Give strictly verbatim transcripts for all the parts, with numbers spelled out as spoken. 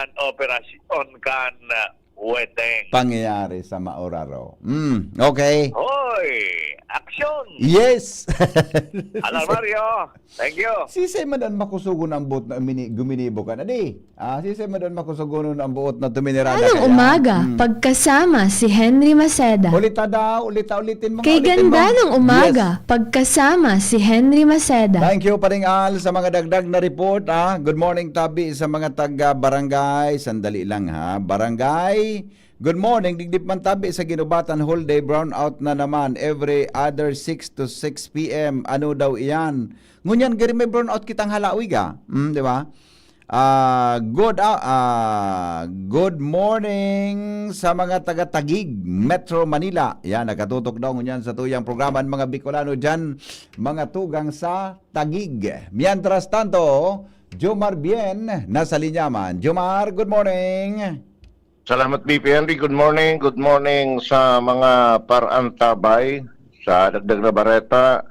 an operasyon kan, ah, Weteng. Pangyayari sa Mauraro. Mm, okay. Hoy! Aksyon! Yes! Alam, Mario, thank you. Sisay man an makusugon ang buot na umini- guminibo ka na di? Ah, sisay man an makusugon ang buot na tuminirada Ganang kaya? umaga, Mm. pagkasama si Henry Maceda. Ulita daw, ulita-ulitin mo. Kay ulitin mo. ganda ng umaga, Yes. pagkasama si Henry Maceda. Thank you, Paring Al, sa mga dagdag na report. Ah. Good morning, tabi sa mga taga-barangay. Sandali lang, ha. Barangay, good morning. Digdi pa man tabi sa Guinobatan, whole day brownout na naman. Every other six to six p m. Ano daw iyan? Ngunyan, gari may brownout kitang halawi ga. Hmm, di ba? Ah, good ah, ah, good morning sa mga taga Taguig, Metro Manila. Yan, nakatutok daw ngunyan sa tuyang programa ang mga Bicolano dyan, mga tugang sa Taguig. Mientras tanto, Jomar Bien, nasa linya man. Jomar, good morning. Salamat, B P N D. Good morning. Good morning sa mga parantabay. Sa dagdag na bareta,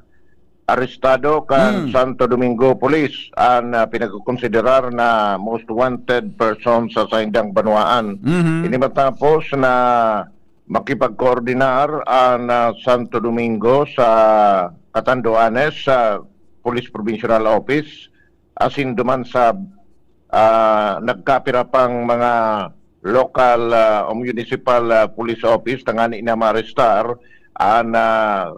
arestado kan Hmm. Santo Domingo Police an ah, pinagkukonsiderar na most wanted person sa saindang banwaan. Mhm. Ini matapos na makipagkoordinar an ah, Santo Domingo sa Catanduanes sa Police Provincial Office asin duman sa ah, nagkapira pang mga local ah, o municipal ah, police office tangani na maarestar an ah,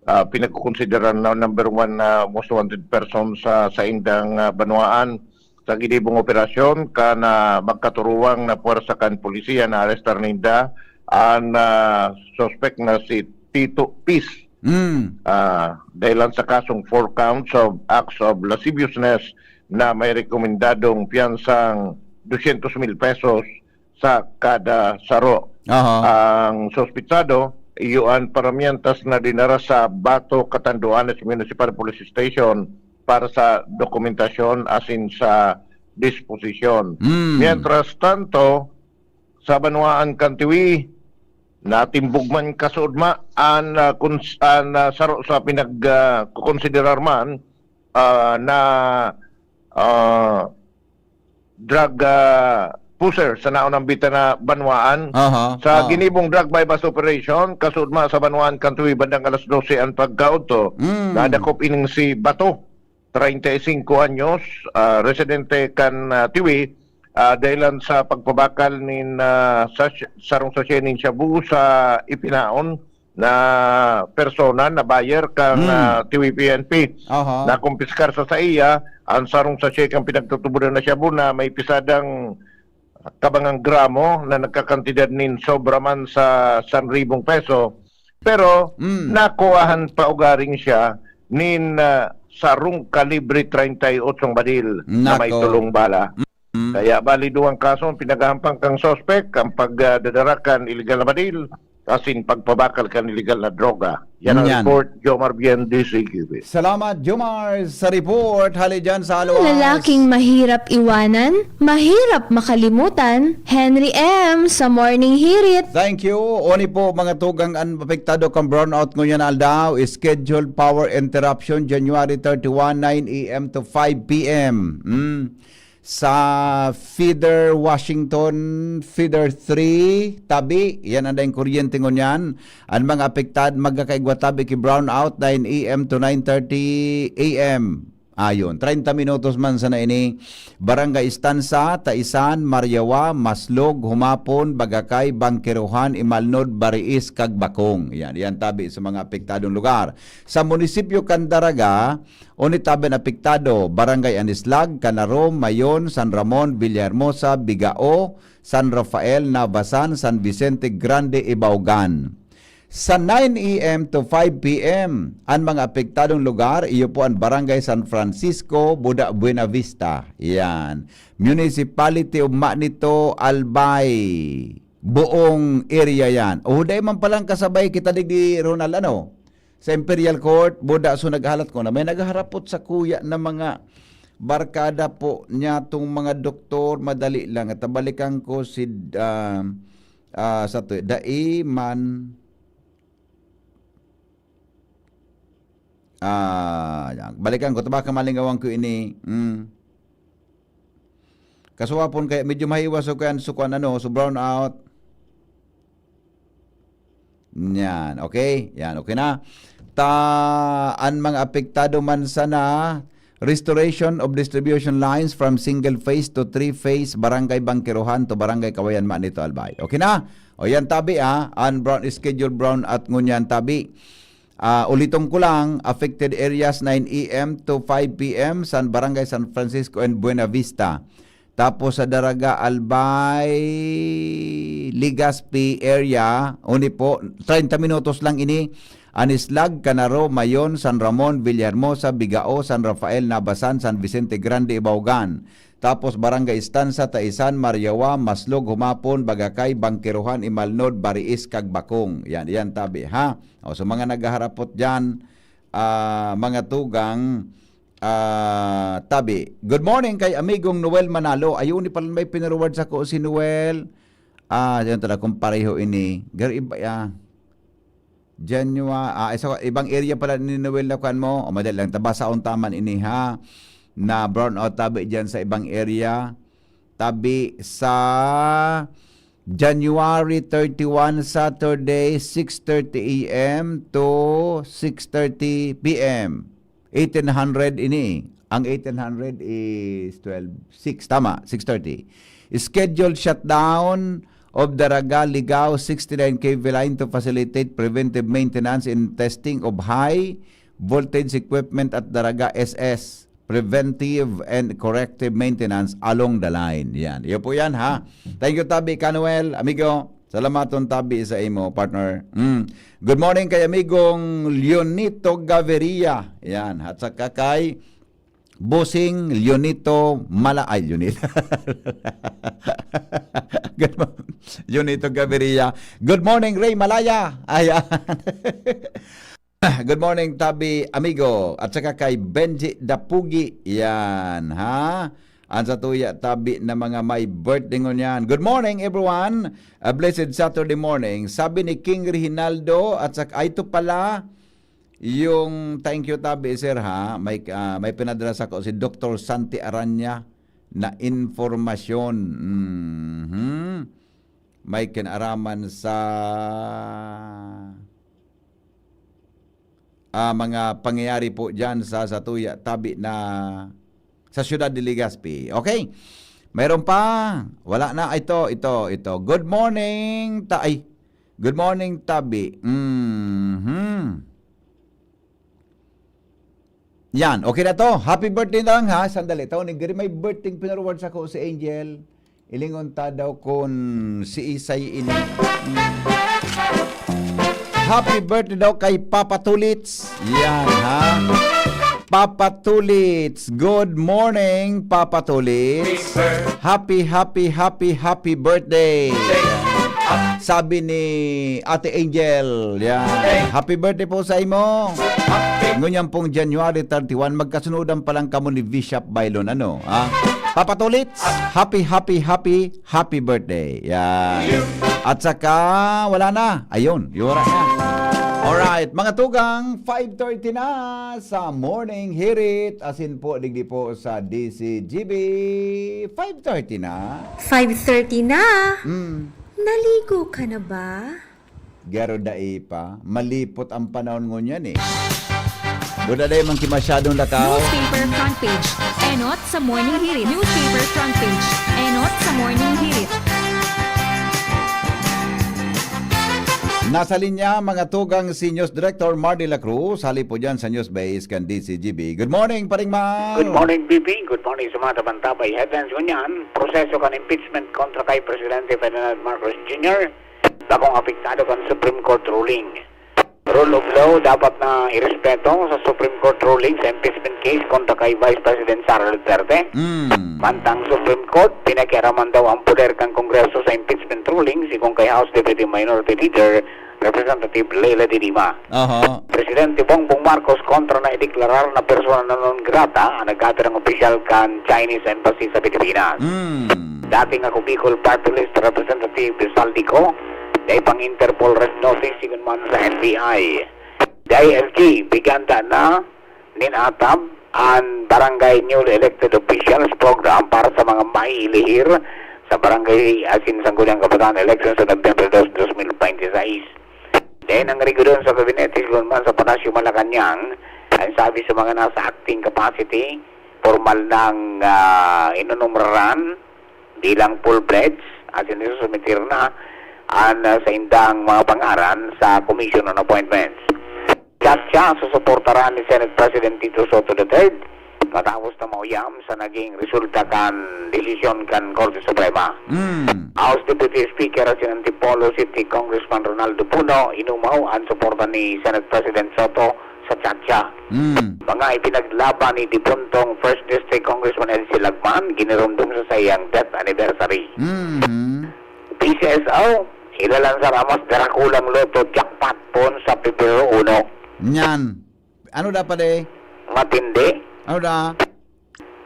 ah, pinagkukonsideran na number one na most wanted person sa saindang ah, banwaan. Sa ginibong operasyon, kan ah, magkaturuwang na puwersa kan polisiya na arestar ninda an ah, suspek na si Tito Pis. Mm. Ah, dahilan sa kasong four counts of acts of lasciviousness na may rekomendadong piyansang doscientos mil pesos sa kada saro. Aha. Ang suspitsado, iyo an paramiyantas na dinara sa Bato, Catanduanes Municipal Police Station para sa dokumentasyon asin sa disposisyon. Mm. Mientras tanto, sa banwaan kan Tiwi, natimbog man kasuodma an ah, kuns- an ah, saro sa pinag ah, kukonsiderar man ah, na ah, drug ah, pusher sa naunang bita na banwaan. Aha. Sa Oo. ginibong drug buy-bust operation, kasuodma sa banwaan kan Tiwi bandang alas dose an pagkaudto, Mm. nadakop ining si Bato, treinta y cinco anyos, ah, residente kan ah, Tiwi, ah, dahilan sa pagpabakal nin ah, sa sarong sachet nin shabu sa ipinaon na persona na buyer kan Hmm. ah, Tiwi P N P. Aha. Nakumpiskar sa saiya ang sarong sachet kan pinagtutubodan na shabu na may pisadang kabangang gramo na nagkakantidad nin sobra man sa sanribong peso. Pero Mm. nakuhahan pa ugaring siya nin ah, sarong kalibre treinta y ocho badil na may Nako. tulong bala. Mm. Kaya bali duwang kaso ang pinaghahampang kang suspek, ang pagdadara kan iligal na badil asin pagpabakal kan iligal na droga. Yan ang Yan. report, Jomar Bien, D C Q B. Salamat, Jomar, sa report. Hali dyan sa Aluas. Lalaking mahirap iwanan, mahirap makalimutan, Henry M sa Morning Hirit. Thank you. Oni po, mga tugang an apektado kan brownout ngunyan aldaw, scheduled power interruption January thirty-one, nine a m to five p m. Mm. Sa feeder Washington, feeder three, tabi, yan ang daing kuryente ngunyan. Ang mga apektad, magkakaigwa tabi ki brownout, nine a m to nine thirty a m. Ayon, treinta minutos man sana ini. Barangay Estansa, Taisan, Mariawa, Maslog, Humapon, Bagakay, Bangkerohan, Imalnod, Bariis, kag Bakong. Yan, yan tabi sa mga apektadong lugar. Sa munisipyo kan Daraga, oni tabi an apektado, Barangay Anislag, Canarom, Mayon, San Ramon, Villahermosa, Bigao, San Rafael, Navasan, San Vicente Grande, Ibaugan. Sa nine a m to five p m, an mga apektadong lugar, iyo po an Barangay San Francisco, Buda, Buenavista. Yan. Municipality of Manito, Albay. Buong area yan. O, dai man palang kasabay kita digdi, Ronald, ano? Sa Imperial Court, Buda, so naghalat ko na may nagharapot sa kuya na mga barkada po niya tong mga doktor, madali lang. At balikan ko si, ah, ah, sa to, dai man, ah, yan. Balikan ko, tabaka malingawan ko ini. Mm. Kasuwapon kaya medyo mahiwas so kan, so kan ano, so brown out. Yan, okay? Yan, okay na. Ta, an mga apektado man sana, restoration of distribution lines from single phase to three phase, Barangay Bangkerohan to Barangay Kawayan, Manito, Albay. Okay na? O yan, tabi, ah, an brown, schedule brown at ngunyan, tabi. Ah, uliton ko lang, affected areas, nine A M to five P M, San, Barangay San Francisco and Buena Vista. Tapos sa Daraga, Albay, Legazpi area, uni po, treinta minutos lang ini. Anislag, Canaro, Mayon, San Ramon, Villahermosa, Bigao, San Rafael, Nabasan, San Vicente Grande, Ibaugan. Tapos Barangay Estancia, Taisan, Mariawa, Maslog, Humapon, Bagakay, Bangkerohan, Imalnod, Bariis, kag Bakong. Yan, yan, tabi, ha? O, sa mga naghaharapot dyan, ah, mga tugang, ah, tabi. Good morning kay amigong Noel Manalo. Ayun, ni pala may pinareward sako si Noel. Ah, yan talaga, kung pareho ini. Gar-, iba, ah, Janua-, ah, isa, ibang area pala ni Noel na kuan mo. O, madali lang. Tabasaon taman ini, ha? Na brown out tabi dyan sa ibang area. Tabi sa January thirty-one, Saturday, six thirty A M to six thirty P M. Eighteen hundred ini. Ang eighteen hundred is twelve six. Tama, six thirty. Scheduled shutdown of Daraga Ligao sixty-nine K V line to facilitate preventive maintenance and testing of high voltage equipment at Daraga S S. Preventive and corrective maintenance along the line. Yan. Iyo po yan, ha? Thank you, Tabi Canuel. Amigo, salamaton, Tabi, sa imo, partner. Mm. Good morning kay amigong Leonito Gaviria. Yan. At saka kay Bossing Leonito Mala-, ay, Leonito. Good mo-, Leonito Gaviria. Good morning, Ray Malaya. Ayan. Good morning, Tabi Amigo, at saka kay Benji Dapugi. Yan, ha? Ang satuya, Tabi, na mga may birthday ngunyan. Good morning, everyone. A blessed Saturday morning. Sabi ni King Reginaldo, at saka, ay, ito pala, yung, thank you, Tabi, sir, ha? May, ah, may pinadala sako si Doktor Santi Aranya na informasyon. Mhm. May kinaraman sa ah, mga pangyayari po diyan sa, sa Tuya Tabi na sa siyudad de Legazpi. Okay? Mayroon pa? Wala na. Ito, ito, ito. Good morning, ta-, ay. Good morning, Tabi. Mhm. Yan, okay na to. Happy birthday lang, ha. Sandali. Tao ni Gary, may birthday pinareward sako si Angel. Ilingon ta daw kun si Isay ini. Happy birthday daw kay Papa Tulits. Yan, ha? Papa Tulits. Good morning, Papa Tulits. Happy, happy, happy, happy birthday. Sabi ni Ate Angel. Yan. Happy birthday po sa imo. Ngunyan pong January thirty-one, magkasunodan pa lang kamo ni Bishop Bailon. Ano, ha? Papa Tulits, happy, happy, happy, happy birthday. Yan. At saka, wala na. Ayun, yura na. Alright, mga tugang, five thirty na sa Morning Hirit. Asin po, digdi po sa D C G B. Five thirty na. Five thirty na? Mm. Naligo ka na ba? Garo dai pa. Malipot ang panahon ngunyan, eh. Duda dai man ki masyadong lakaw. Newspaper front page. Enot sa Morning Hirit. Newspaper front page. Enot sa Morning Hirit. Nasa linya, mga tugang, si News Director Mardy La Cruz, hali po dyan sa News Base kan D C G B. Good morning, Paring Mar. Good morning, B B. Good morning sa mga tabantabay. Headlines ngunyan, proseso kan impeachment kontra kay Presidente Ferdinand Marcos Junior Bakong apektado kan Supreme Court ruling. Rule of law dapat na irespeto sa Supreme Court ruling sa impeachment case kontra kay Vice President Sara Duterte. Mm. Mantang Supreme Court, pinakiaraman daw ang poder kan Kongreso sa impeachment ruling, sigon kay House Deputy Minority Leader Representative Leila de Lima. Aha. Presidente Bongbong Marcos kontra na ideklarar na persona non grata ang nagkatirang opisyal kan Chinese Embassy sa Pilipinas. Mm. Dating ako Bicol Party List Representative Zaldy Co, dai pang Interpol Red Notice sigon man sa N B I. Dai F G, bigyan ta na nin atab an Barangay Newly Elected Officials Program para sa mga mailihir sa Barangay asin Sangguniang Kabataan Election sa Nobyembre dos, dos mil bente seis. Dai nangrigodon sa gabinete, sigon man sa Palasyo Malacañang, an sabi sa mga nasa acting capacity, pormal nang, ah, inunumraran bilang full-fledged, asin isusumitir na an, ah, saindang mga pangaran sa Commission on Appointments. Chatcha susuportaran ni Senate President Tito Soto the third, matapos na mauyam sa naging resulta kan desisyon kan Korte Suprema. Mm. House Deputy Speaker asin Antipolo City Congressman Ronaldo Puno inumaw an suporta ni Senate President Soto sa Chatcha. Mm. Mga ipinaglaban ni dipuntong First District Congressman Edsel Lagman, giniromdom sa saiyang death anniversary. Mm. P C S O, ilalansar an mas darakulang lotto jackpot poon sa Pebrero uno. Nyan. Ano dapat eh? Matindi. Ano da?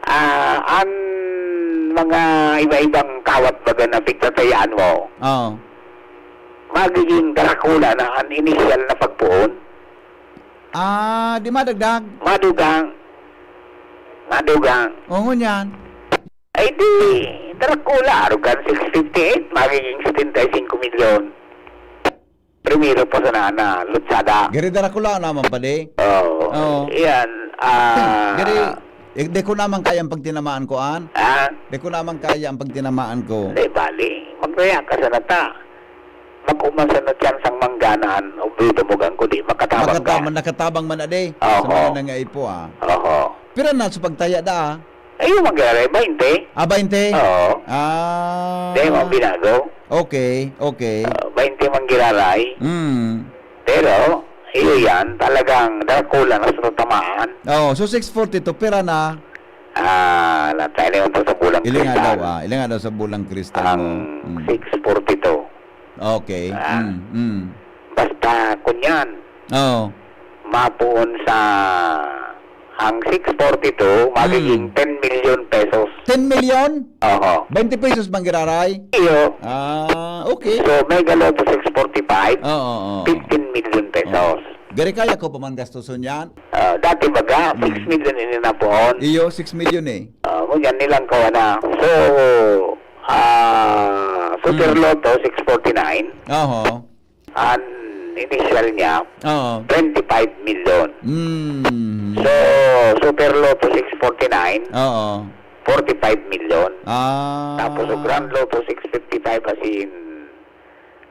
Ah, an mga iba-ibang kawat baga na pigtatayaan mo, Oo. magiging darakula na an inisyal na pagpoon. Ah, di madagdag? Madugang. Madugang. Oo, ngunyan. Ay di, darakula, arugan six fifty-eight, magiging setenta y cinco milyon. Primero pa sana na lutsada. Gari darakula naman pala eh. Oo. Oo. Yan, ah, Gari, eh, di ko naman kaya ang pagtinamaan ko, an? Ah? Di ko naman kaya ang pagtinamaan ko. Hindi, bali. Magraya ka sana ta. Makuman sana tiyan sang mangganaan, o bida mo gan ko di, makatabang ka. Makatabang, nakatabang man ade. Oho. Sa mga nangaipo, ah. Oho. Pira na sa pagtaya da, ah? Ayun, mag-, bainte. Ah, bainte? Oo. Ah. Di mo binago. Okay, okay. Ah, bainte man giraray. Mm. Pero, iyo yan, talagang darakula na sa tatamaan. Oo, so six forty-two, pira na? Ah, natay na yun to sa bulang Ilinga daw, kristal. ah, ilinga daw sa bulang kristal Ang mo. Mm. six forty-two. Okay. Ah. Mm, mm. Basta, kunyan, Oo. mapuon sa, ang six forty-two, magiging Mm. ten milyon pesos. Ten milyon? Oho. Bainte pesos man giraray? Iyo. Ah, okay. So, Mega Lotto six forty-five, Oo, oo, oo. fifteen milyon pesos. Oo. Gari kaya ko pa man gastuson yan? Ah, dati baga, Mm. six million ini na poon. Iyo, six million eh. Ah, ngunyan nilang kawa na. So, ah, Super Mm. Lotto, six forty-nine. Oho. An initial niya, Oo. twenty-five million. Mm. So, Super Lotto six forty-nine, Oo. forty-five million. Ah. Tapos, ang Grand Lotto six fifty-five, as in,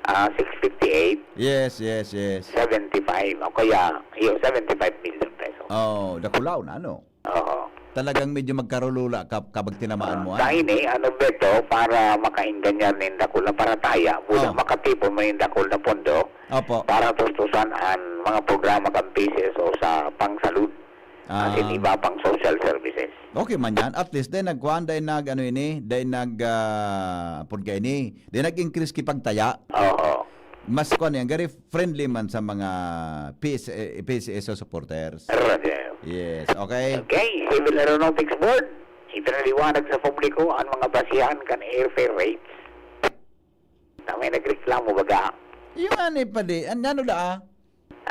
ah, six fifty-eight, Yes, yes, yes. seventy-five. O kaya, yun, seventy-five million pesos. Oh, dakulaw na, ano? Oo. Talagang medyo magkarulula ka, kapag tinamaan mo, Ah, ano? Kaini, ano, Beto, para makainggan niya nin dakul na parataya, muna Oh. makatipon mo nin dakul na pondo Opo. para tustusan ang mga programa kan P C S O sa pangsalud, Ah. asin iba pang social services. Okay man yan. At least, dahil nagkuhan, dahil nag, ano ini, dahil nag, ah, pud ka ini, dahil nag-increase ki pagtaya. Oo. Mas kuwan yan, gari friendly man sa mga P S A, P S A supporters. Roger. Yes, okay? Okay, Civil Aeronautics Board, ipinaliwanag sa publiko ang mga basihan kan airfare rates. Na may nagreklamo baga. Yung ano pa di, an-, ano da, ah?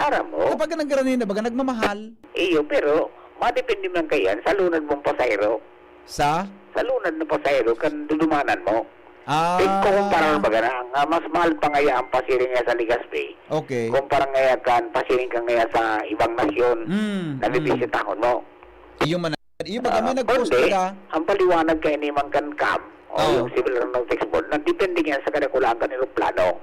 Aram mo? Kapag nagkarani na baga, nagmamahal. Iyo, pero madepende man kayan sa lunad mong pasahero. Sa? Sa lunad ng pasahero, kan dudumanan mo. Ah. Ikukumpara mo baga na, nga mas mahal pa ngaya ang pasiring ngaya sa Legazpi, Okay. kumpara ngaya kan pasiring ka ngaya sa ibang nasyon Mm, na mm. bibisitahon mo. Iyo man, iyo baga may Ah, nag-post kundi, ka. ang paliwanag kaini man kan cam, o Oh. yung Civil Aeronautics Board, na depende yan sa kadakulaan kan eroplano.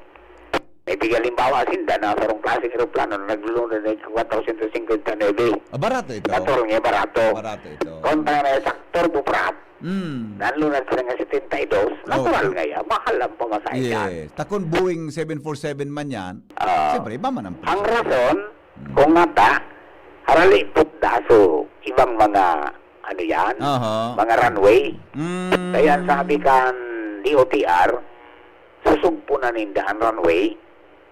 May tighalimbawa, sinda na sarong klaseng eroplano na naglulunod na quatrocientos cincuenta y nueve. Ah, barato ito. Natural nga, barato. Barato ito. Kontra na sa turboprop, Mm. nanlunod sila nga setenta y dos, natural Okay. nga yan. Mahal ang pamasahe dyan. Yes. Takon Boeing seven four seven man yan, Ah, siyempre, iba man ang ang presyo. rason, Mm. kung ngata, haralipot da so ibang mga, ano yan, Aha. mga runway. Mm. Kaya ang sabi kan D O T R, susugpo na ninda an runway,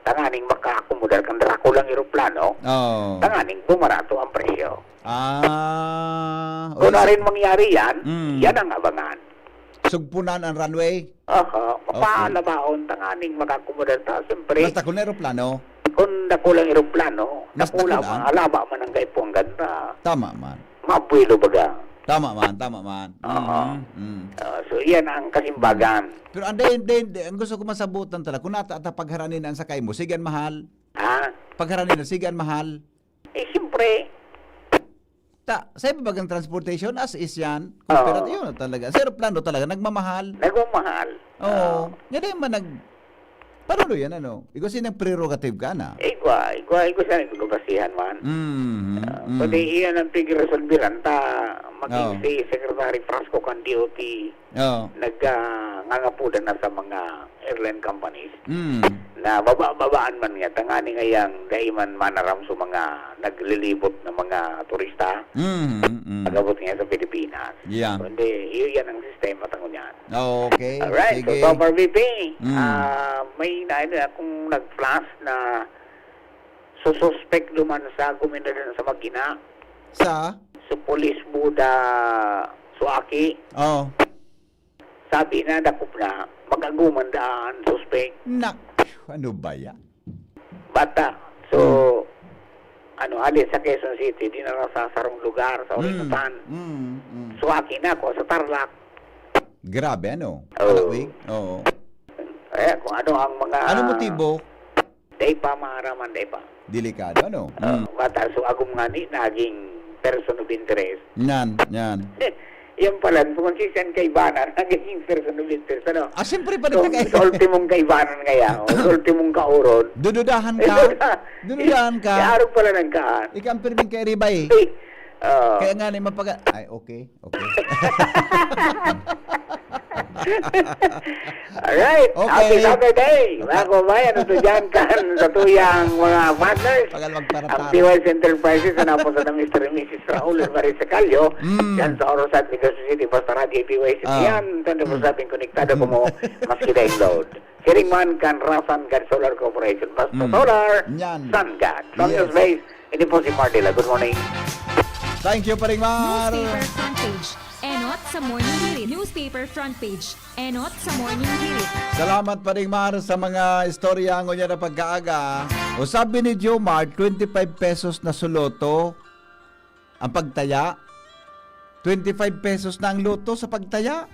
tanganing makaakomodar kan dakulang eroplano, Oo. tanganing bumarato ang presyo. Ah, Kung o, na rin mangyari yan, Mm. yan ang abangan. Sugpunan ang runway? Aha, Okay. mapahalabaon, tanganing makaakomodar ta. Siyempre, Basta kung eroplano? kung dakulang eroplano, Mas dakula dakula. man, halaba man ang gaipo ang ganda. Tama man. mabuelo baga. Tama man, tama man. Oo. Mm, mm. Ah, so, iyan ang kasimbagan. Pero ang dayon, dayon, dayon, ang gusto ko masabutan talaga, kung nata, ta pagharani na ang sakay mo, sige ang mahal. Ha? Pagharani na, sige ang mahal. Eh, siyempre, Ta, sa iba bagang transportation, as is yan. Kung Oo. pero yun talaga. Sa aeroplano talaga, nagmamahal. nagmamahal. Oo. Yan ay man nag... Paano yan, ano? Ikaw sinang prerogative ka na? Igwa, igwa, igwa sa nagbabasihan man. Mm, Ah, mm. Pati iyan ang pigresolbiran ta, maging Oo. si Secretary Frasco kan D O T, Oo. nag, ah, ngangapudan na sa mga airline companies Mm. na baba-babaan man nga, tangani ngayang dai man manaram sa mga naglilibot na mga turista, Mm, mm. pag-abot ngayon sa Pilipinas. Yeah. Kundi, iyon yan ang sistema tango niyan. Okay. Alright, Sige. so Papa V P, Mm. ah, may na, ano, akong nag-flash na sususpek duman sa gumina sa Magina, Sa? sa Police Buda Suaki. Oh. Sabi na, dakop na, mag-aguman daan, suspek. Nak, ano ba yan? Bata. So, ano, hali sa Quezon City, dinala sa sarong lugar, sa Orinotan. Mm, mm. Suaki na ako, sa Tarlac. Grabe, ano? Oo. Alawig? Oo. Kaya kung ano ang mga... Ano motibo? Dai pa maaraman, dai pa. Delikado, ano? Uh, Mm. Bata, so agom nga ni, naging person of interest. Yan, yan. Yan pala, kung si San Kaibanan, naging person of interest, ano? Ah, siyempre pa Kung rin sa ultimong kaibanan kaya, o sa ultimong kauron, Dududahan ka? Dududahan ka? Yarog pala ng kaan. Ikaw ang pirming kay Ribay. Hey, ah, Kaya nga ni mapaga... Ay, okay. Okay. Alright. Okay. Happy Saturday, mga Okay. kababayan. Ito dyan kan sa tuyang mga partners. Pagal magparatara. Ang P Y S Enterprises, na po sa Mister and Missus Raul and Marie Sacalio. Mm. Yan sa Orosat, Negros City, basta Radyo P Y S. Ah. Yan, twenty-four seven konektado ko mo, maski daing load. Siring man kan Rasan Gad Solar Corporation. Basta Mm. solar, Yan. Sun Gad. From Yes. News Base, ini po si Mardy Lag. Good morning. Thank you, Paring Mar. Newspaper front page. Enot sa Morning Hirit. Newspaper front page. Enot sa Morning Hirit. Salamat, Paring Mar, sa mga istorya ngunyan na pagkaaga. O sabi ni Jomar, twenty-five pesos na su loto ang pagtaya. Twenty-five pesos na ang loto sa pagtaya.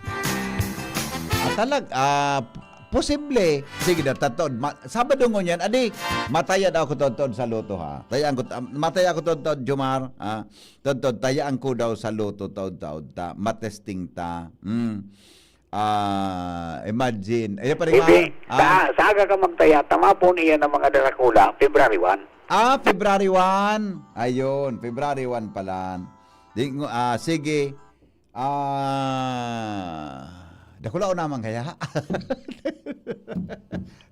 Ah, talag, ah, posible. Sige na, tatod. Ma- Sabado ngunyan, adi, mataya daw ako tod-tod sa loto, ha. Tayaan ko, ah, mataya ako tod-tod, Jomar. Ah, tod-tod, tayaan ko daw sa loto, tod-tod, ta. Matesting ta. Mm. Ah, imagine. Ayun pa rin, Hindi, ah, sa, sa aga ka magtaya, tama po niya ng mga darakula, February one. Ah, February one. Ayun, February one pala. Di, ah, sige. Ah, dakula o naman kaya?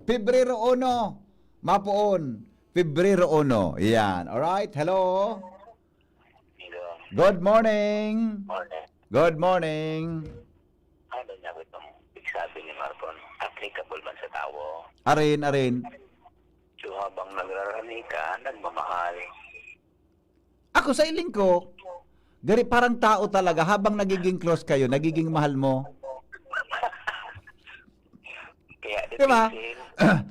Pebrero uno. Mapoon. Pebrero uno. Yan. Alright. Hello. Hello. Good morning. Morning. Good morning. Ano niya itong pigsabi ni Marcon? Applicable man sa tawo. Arin, arin. So habang nagrarani ka, nagmamahal. Ako sa iling ko, gari parang tao talaga, habang nagiging close kayo, nagiging mahal mo. Kaya Di ba? depende.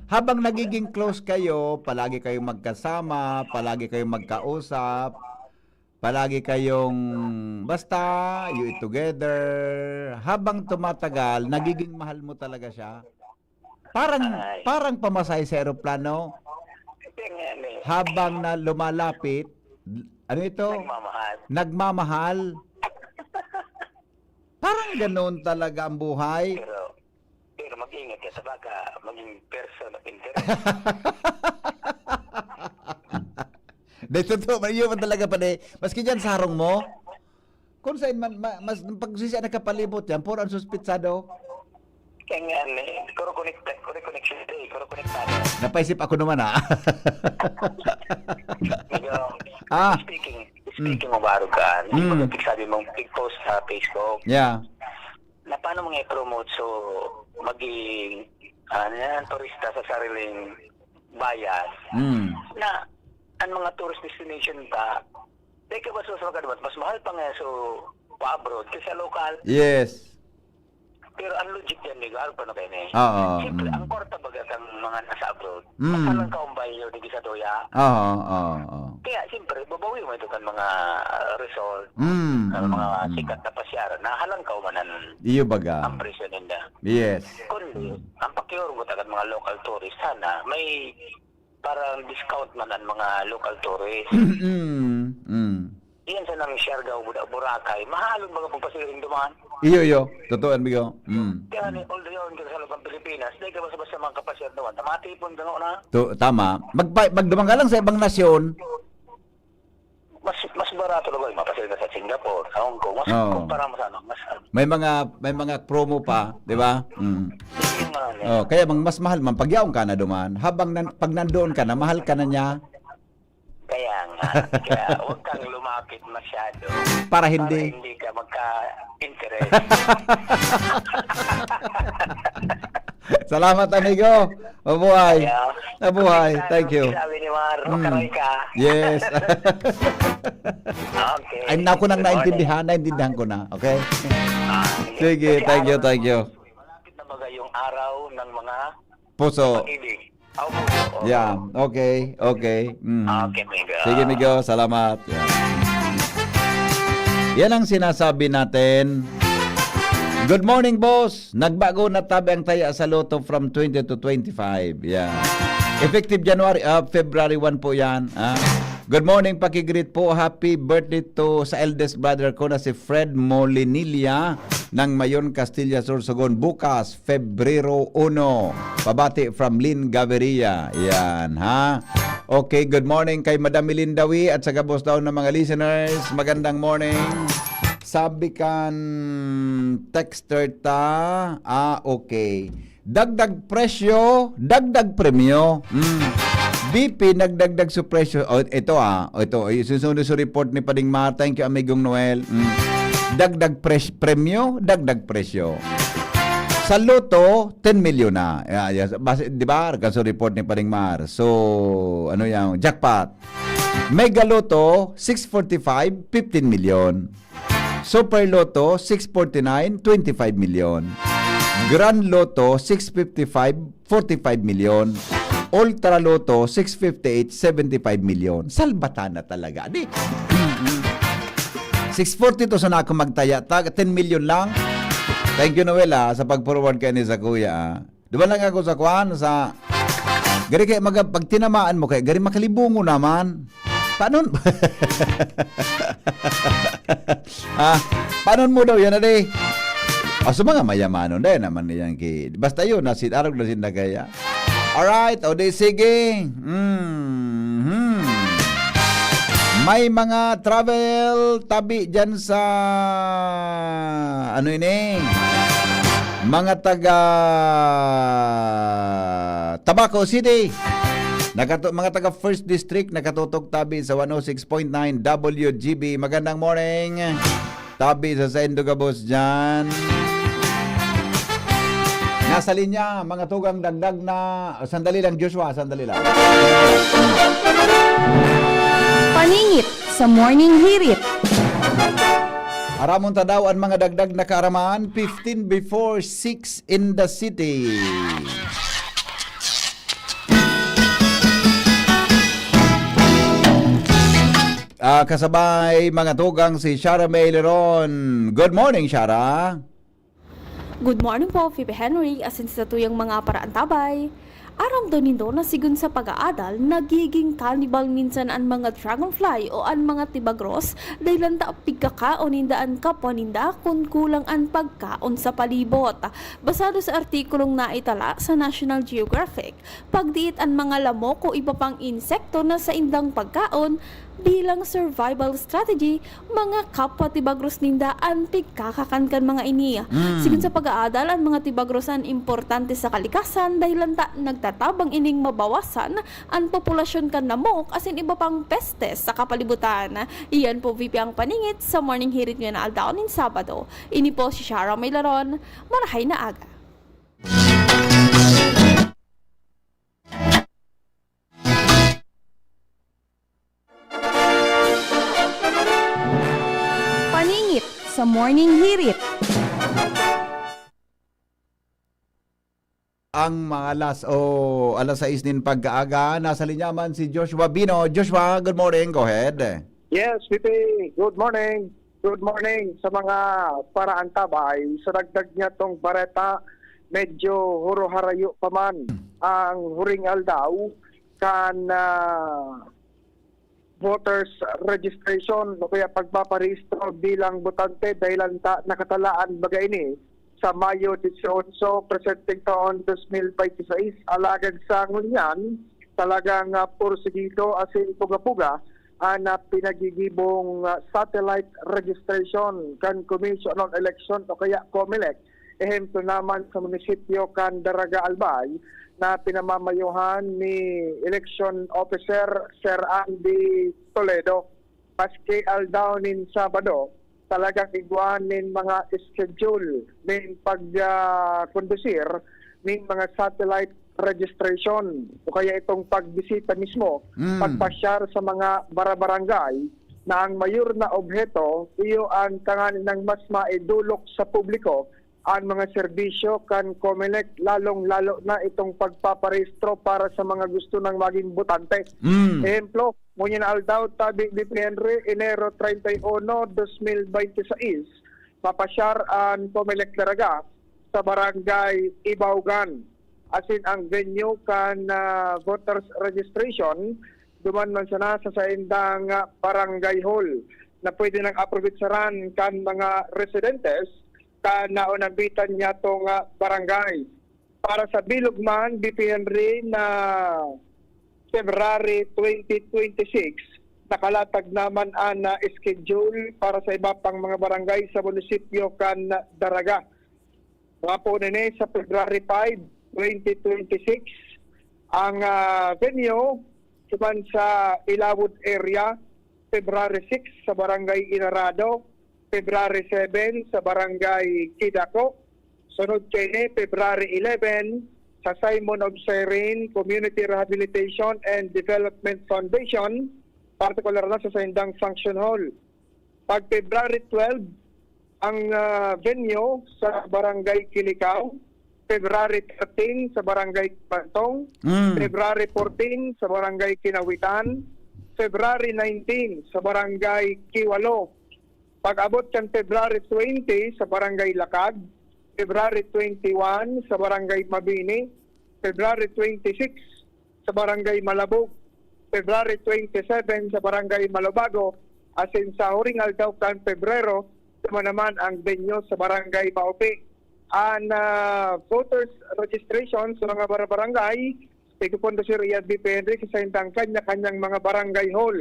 Habang nagiging close kayo, palagi kayong magkasama, palagi kayong magkausap, palagi kayong, basta, you eat together. Habang tumatagal, nagiging mahal mo talaga siya. Parang, Ay. Parang pamasahe sa eroplano. Kaya nga, eh, Habang na lumalapit, ano ito? Nagmamahal. Nagmamahal. Parang ganoon talaga ang buhay. Pero, pero mag-ingat ka sa baka maging person of interest. Di, totoo, yun man talaga, pare. Maski dyan sa harong mo, kung saan man, ma- mas, pag siya nakapalibot yan, puro ang suspitsado. Kaya nga, eh, kuro connect, kuro connection, eh, kuro connect tayo. Napaisip ako naman, ha? Medyo, Ah. speaking, speaking of arrogance, Mm. yung mga sabi mong big post sa Facebook, Yeah. na paano mo nga i-promote so maging, ano yan, turista sa sariling bayan, Mm. na ang mga tourist destination pa, teka ba sa mga mas mahal pa nga so pa-abroad kaysa local? Yes. Pero ang logic yan, di ba? Ano pa na kayo na eh? Oo, Siyempre, mm. Ang kwarta baga kang mga nasa abroad, Mm. mas halang kaumbay nyo, di sa doya. Oo, oo, oo. Kaya, siyempre, babawi May dukan mga, ah, resort, Mm, ah, mm, mga mm. sikat na pasyar, nahalangkaw man an, Iyo baga. ang presyo ninda. Yes. Kundi, ang pakiurgot agad mga local tourist, sana may parang discount man ang mga local tourist. Mm, mm. Iyan sa nang Siargao, Buda-, Boracay, mahalon baga pagpasiring duman. Iyo, iyo. Totoo yan, Bigo. Mm. Kaya ni, although yaon ka sa loob ng Pilipinas, dahil ka basta-basta mga kapasyar naman, na matipon ka na. To, tama. Magpa-, magduman ka lang sa ibang nasyon. Mas, mas barato na ba yung mapasal ka sa Singapore, sa Hong Kong? Mas Oo. kumpara mo sa ano, mas ano. May mga, may mga promo pa, di ba? Mm. Yung mga ano. Oh, kaya mang mas mahal man, pag yaon ka na duman. Habang nan-, pag nandoon ka na, mahal ka na niya. Kaya nga, kaya huwag kang lumapit masyado Para hindi. para hindi ka magka-interest. Salamat, amigo. Mabuhay. Kaya, Mabuhay. Thank you. Sinabi ni Mar, Mm. makaray ka. Yes. Okay. Ay, naku, nang Good morning. naintindihan, naintindihan ko na. Okay? Ah, Sige, Kasi thank you, araw ng thank you. Malapit na ba yung araw ng mga Puso. pag-ibig? Ah, puso, oo. Yeah, okay, okay. Mm. Okay, amigo. Sige, amigo, salamat. Yeah. Yan ang sinasabi natin. Good morning, boss. Nagbago na tabi ang taya sa Lotto from twenty to twenty-five. Yeah. Effective January, ah, February one po yan. Ah. Good morning, pakigreet po. Happy birthday to sa eldest brother ko na si Fred Molinilla ng Mayon, Castilla, Sorsogon. Bukas, Febrero uno. Pabati from Lynn Gaviria. Yan, ha? Okay, good morning kay Madam Melinda Wi at sa gabos daw ng mga listeners. Magandang morning. Sabi kan texter ta, ah, okay. Dagdag presyo, dagdag premyo. Mm. B P nagdagdag su presyo. O, ito, ah. O, ito. Ay, susunod sa report ni Pading Mar. Thank you, Amigong Noel. Mm. Dagdag pres-, premyo, dagdag presyo. Sa Lotto, ten milyon na. Yeah, yeah. Base, di ba? Kan su report ni Pading Mar. So, ano yan? Jackpot. Mega Lotto, six forty-five, fifteen milyon. Super Lotto, six forty-nine, twenty-five milyon. Grand Lotto, six fifty-five, forty-five milyon. Ultra Lotto, six fifty-eight, seventy-five milyon. Salbatan na talaga. Di, six forty to sana ako magtaya. Tag, ten milyon lang. Thank you, Noel, ah, sa pag-forward kaini sa kuya, ah. Duman lang ako sa kwan, sa, gari kaya maga-, pag tinamaan mo kaya, gari makalibungo naman. Paano? Ah, paano mo daw yan, ade? Ah, sa mga mayamanon, dahil naman niyan ki-, basta yun, nasin-, arog na sinda kaya. Alright, o di sige. Mhm. May mga travel tabi dyan sa, ano ini? Mga taga Tabaco City. Nakato-, mga taga First District, nakatutok tabi sa one oh six point nine W G B. Magandang morning. Tabi sa saindo gabos dyan. Nasa linya, mga tugang dagdag na, sandali lang, Joshua, sandali lang. Paningit sa Morning Hirit. Aramon ta daw an mga dagdag na kaaraman, fifteen before six in the city. Ah, kasabay, mga tugang, si Shara May Leron. Good morning, Shara. Good morning po, Pipe Henry, asin sa tuyang mga paraantabay. Aram daw nindo na sigon sa pag-aadal, nagiging cannibal minsan an mga dragonfly o an mga tibagros, dahil lang ta pigkakaon ninda an kapwa ninda kun kulang an pagkaon sa palibot. Basado sa artikulong naitala sa National Geographic, pagdiit an mga lamok o iba pang insekto na saindang pagkaon, bilang survival strategy, mga kapwa tibagros ninda an pigkakakan kan mga ini. Mm. Sigon sa pag-aadal, an mga tibagros an importante sa kalikasan, dahil lang ta nagtatabang ining mabawasan an populasyon kan lamok asin iba pang pestes sa kapalibutan. Iyan po, V P, ang paningit sa Morning Hirit ngayon na aldaw nin Sabado. Ini po si Shara May Laron. Marahay na aga. Paningit sa Morning Hirit. Ang mga alas, o, alas sais nin pagkaaga, nasa linya man si Joshua Bino. Joshua, good morning. Go ahead. Yes, Pipi. Good morning. Good morning sa mga paraantabay. Sa dagdag niya tong bareta, medyo huro-harayo pa man ang huring aldaw kan ah, voters registration o kaya pagpaparehistro bilang botante, dahilan ta nakatalaan baga ini sa Mayo dieciocho, presenteng taon dos mil baynte sais. Alagad sa ngunyan, talagang ah, porsigido asin puga-puga an ah, pinagigibong ah, satellite registration kan Commission on Election o kaya COMELEC. Ehemplo naman sa munisipyo kan Daraga, Albay, na pinamamayohan ni Election Officer Sir Andy Toledo. Maski aldaw nin Sabado, talagang igwa nin mga schedule nin pag, ah, kondusir nin mga satellite registration o kaya itong pagbisita mismo, Mm. pagpasyar sa mga barabarangay na ang mayor na obheto iyo ang tanganing mas maidolok sa publiko an mga serbisyo kan COMELEC, lalong-lalo na itong pagpaparehistro para sa mga gusto nang maging botante. Mm. Ehemplo, ngunyan na aldaw, tabi ni Henry, Enero treinta y uno, dos mil baynte sais, mapasyar an COMELEC Daraga sa Barangay Ibaugan. Asin ang venue kan ah, voters registration, duman man sana sa saindang ah, barangay hall na pwede nang aprobetsaran kan mga residentes kan naunambitan niya tong ah, barangay. Para sa bilog man, B P Henry, na February twenty twenty-six, nakalatag naman an ah, schedule para sa iba pang mga barangay sa munisipyo kan Daraga. Mga po nini sa February five, twenty twenty-six, ang ah, venue naman sa Ilawod area, February six sa Barangay Inarado, February seven sa Barangay Kidako, sunod kaini, February eleven, sa Simon of Cyrene Community Rehabilitation and Development Foundation, partikular na sa saindang function hall. Pag February twelve, ang ah, venue sa Barangay Kilikao, February thirteen sa Barangay Bantong, Mm. February fourteen sa Barangay Kinawitan, February nineteen sa Barangay Kiwalo. Pag-abot kan February twenty sa Barangay Lakag, February twenty-one sa Barangay Mabini, February twenty-six sa Barangay Malabog, February twenty-seven sa Barangay Malubago, asin sa huring aldaw kan Pebrero, duman naman ang venue sa Barangay Maupi. An ah, voters registration sa mga bar-, barangay, igkukondusir iyan ni B P Henry sa saindang kanya-kanyang mga barangay hall.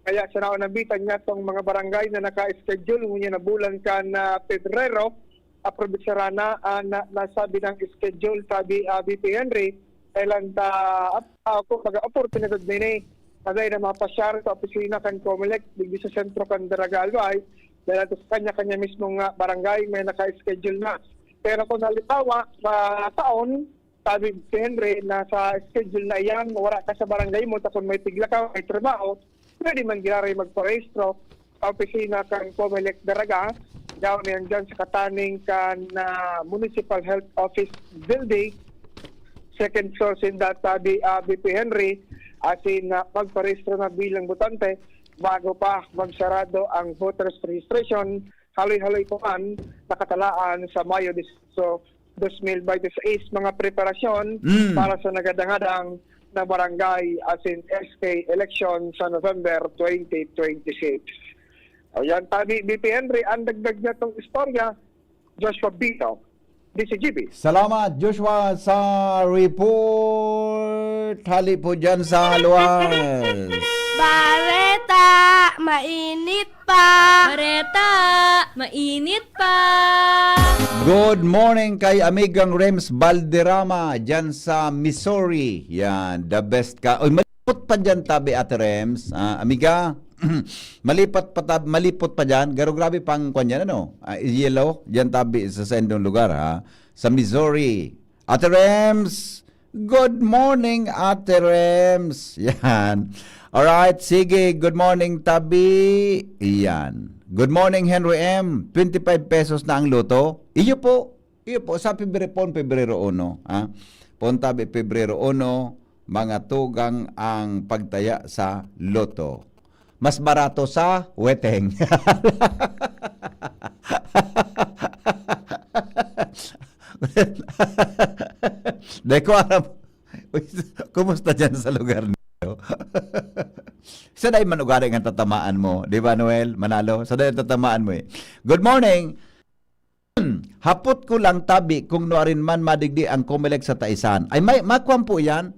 Kaya sa naunambitan niya tong mga barangay na naka-schedule ngunyan na bulan kan ah, Pebrero, aprobetsaran na an na, nasabi ng schedule, sabi ah, B P Henry. Kailan ta, ap-, ah, kumbaga, oportunidad nini, agay na mapasyar sa opisina kan COMELEC digdi sa sentro kan Daraga, Albay, dahil sa kanya-kanya mismong ah, barangay may naka-schedule na. Pero kung halimbawa, sa taon, sabi si Henry, na sa schedule na iyan, wala ka sa barangay mo, tapos may tigla ka, may trabaho, pwede man giraray magparehistro sa opisina kan COMELEC Daraga, daw niyan dyan sa kataning kan ah, Municipal Health Office Building, second floor sinda, sabi ah, B P Henry, asin na magparehistro na bilang botante bago pa magsarado ang voters registration, haloy-haloy pa man nakatalaan sa Mayo dieciocho, dos mil baynte sais, mga preparasyon Mm. para sa nagadang-adang na barangay asin S K election sa November twenty twenty-six. O yan, tabi, B P Henry, ang dagdag niya tong istorya, Joshua Bito, D C G B. Salamat, Joshua, sa report. Hali po dyan sa Luwas. Bareta, mainit pa. Bareta, mainit pa. Good morning kay Amigang Rems Valderrama dyan sa Missouri. Yan, the best ka. Oy, malipot pa dyan tabi, Ate Rems. Ah, amiga, malipot pa tab-, malipot pa dyan. Garo grabe pang kwan yan, ano? Ah, yellow. Dyan tabi sa sendong lugar, ha? Sa Missouri. Ate Rems, good morning, Ate Rems. Yan. Alright, sige. Good morning, Tabi. Yan. Good morning, Henry M. Twenty-five pesos na ang loto. Iyo po. Iyo po. Sa Pebre-, pon Pebrero uno, ha? Pon Tabi, Pebrero uno, mga tugang ang pagtaya sa loto. Mas barato sa Weteng. Di ko alam. Uy, kumusta dyan sa lugar niyo? Sa dahil man ugari nga tatamaan mo, di ba, Noel? Manalo? Sa dahil tatamaan mo eh. Good morning! Hapot ko lang tabi kung nuarin man madigdi ang Comelec sa Taisan. Ay, may, makuan po yan.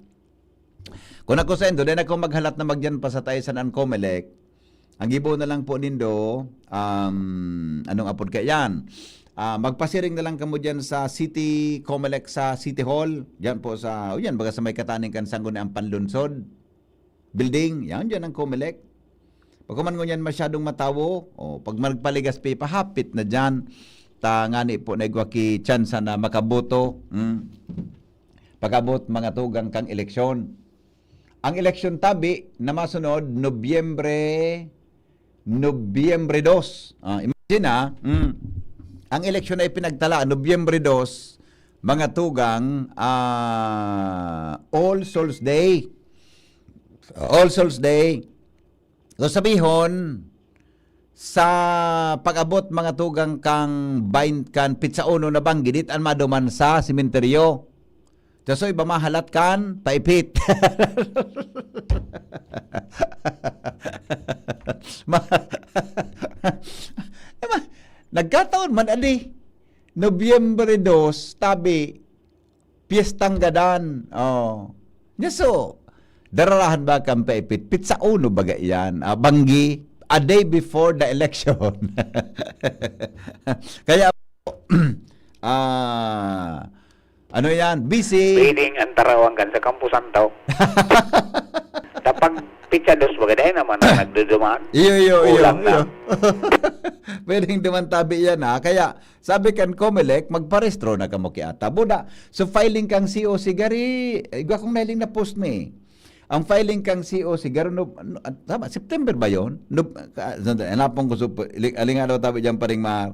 Kung ako sa Indo, dahil ako maghalat na magyan pa sa Taisan ang Comelec. Ang gibo na lang po nindo, um, anong apod ka yan? Ah, magpasiring na lang kamo dyan sa City Comelec sa City Hall. Dyan po sa, o yan, baga sa may kataning kan Sangguniang Panlunsod building. Yan, dyan ang Comelec. Pag kuman ngunyan masyadong matawo, o pag magpaligas pa, pahapit na dyan. Ta ngani po naigwa ki tsansa na makaboto. Mm. Pag-abot mga tugang kang eleksyon. Ang eleksyon tabi na masunod, Nobyembre, Nobyembre dos. Ah, imagine ha, mm. Ang eleksyon ay pinagtala, Nobyembre dos, mga tugang, ah, All Souls Day. All Souls Day. So sabihon, sa pag-abot mga tugang kang bain-, kan pitsa uno na banggi, dit an maduman sa sementeryo. Sa iba mahalat kan paipit. Ma-, Ema, nagkataon man, adi. Nobyembre dos, tabi, piyestang gadan. Oh. Nya so, dararahan ba kan paipit? Pitsa uno baga iyan? Ah, banggi, a day before the election. Kaya, ah, ano yan? Busy. Pwedeng ang tarawan kan sa Campo Santo. Sa pag pitsa dos baga, dahil naman ang nagduduman. Iyo, iyo, iyo, Kulang na. iyo. Pwedeng duman tabi yan, ha? Kaya, sabi kan Comelec, magparehistro na kamo ki ata. Buda, so filing kang C O C, gari, igwa kong nailing na post mi. Ang filing kang C O C, garo, no, no, tama, September ba yun? No, ka-, sandali, hanapon ko, so, li-, aling araw tabi dyan, paring ma-,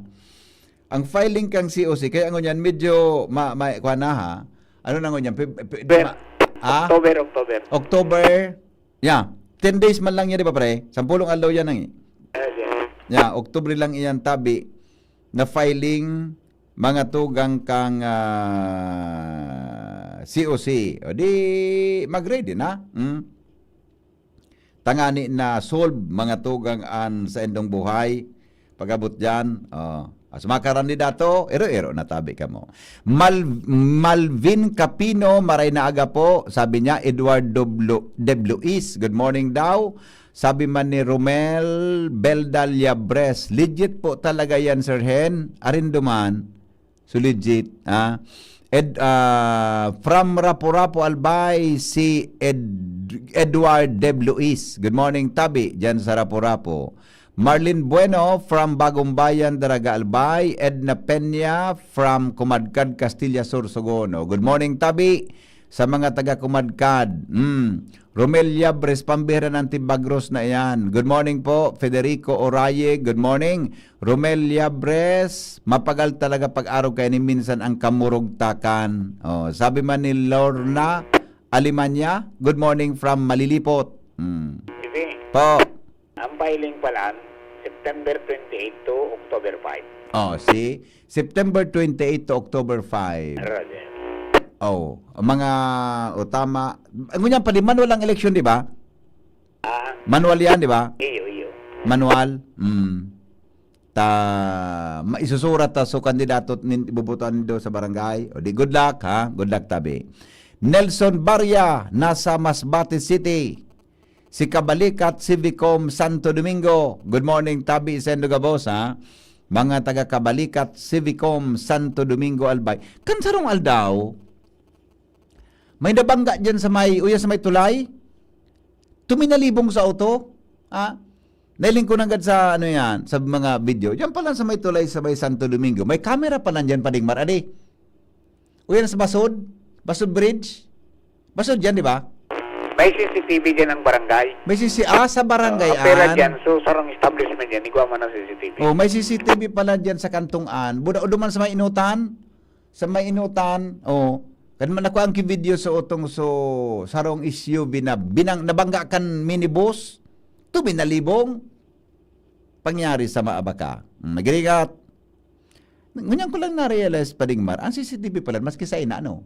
ang filing kang C O C, kaya ngunyan, medyo ma-, ma-, kuha na, ha? Ano na ngunyan? Pe-, pe-, October. ma-, ha? October, October. October. Yeah. Ten days man lang yan, di ba, pre? Sampulong aldaw yan, ang eh. Yes, yes. Yeah, October lang iyan, tabi, na filing mga tugang kang, ah, C O C. O di, mag-ready na. Hmm? Tangani na solve, mga tugang, an sa indong buhay. Pag-abot dyan, oh, as makarandidato, ero-ero na tabi kamo. Mal-, Malvin Capino, maray na aga po. Sabi niya, Edward W-, W is, good morning daw. Sabi man ni Romel Belda Liabres, legit po talaga yan, Sir Hen. Arin duman, so legit, ha? Ed-, ah, from Rapu-Rapu, Albay, si Ed-, Edward W is. Good morning, tabi, dyan sa Rapu-Rapu. Marlene Bueno from Bagong Bayan, Daraga, Albay. Edna Peña from Kumadkad, Castilla Sur, Sogono. Good morning, tabi, sa mga taga Kumadkad. Mm. Romel Yabres, pambihira ng Tibagros na iyan. Good morning po, Federico Oraye. Good morning. Romel Yabres, mapagal talaga pag-arog kaya ni minsan ang kamurugtakan. Oh, sabi man ni Lorna Alemania, "Good morning from Malilipot." Hmm. Sige. Po. Ang filing pala, September twenty-eight to October five. Oh, see? September twenty-eight to October five. Roger. Oh, ang mga, o tama. Ngunyan pa, di manual ang eleksyon, di ba? Ah, Manual yan, di ba? Iyo, iyo. Manual? Mm. Ta, ma-, isusurat ta so kandidato nin ibobotohan nindo sa barangay. O di, good luck, ha? Good luck, tabi. Nelson Barria, nasa Masbate City. Si Kabalikat, Civicom, Santo Domingo. Good morning, tabi, sendo gabos, ha? Mga taga Kabalikat, Civicom, Santo Domingo, Albay. Kan sarong aldaw, may nabangga dyan sa may, uya sa may tulay. Tuminalibong sa auto. Ah, nailing ko nanggad sa, ano yan, sa mga video. Diyan pa lang sa may tulay, sa may Santo Domingo. May camera pa lang dyan, Pading Mar. Adi. Uyan sa Basod. Basod Bridge. Basod yan, di ba? May C C T V dyan ang barangay. May C C, ah, sa barangay Ah, pera an. dyan. So, sarang establishment yan. Igwa man ang C C T V. Oh, may C C T V pala dyan sa kantong an. Buda, o duman sa may inutan. Sa may inutan. Oh. Kan man ako ang video sa utong so sarong S U V na binang, nabangga kan minibus. Tuminalibong. Pangyari sa maabaka. Hmm, nagrigat. Ngunyan ko lang na-realize, Pading Mar, ang C C T V pala, maski sa ina, ano?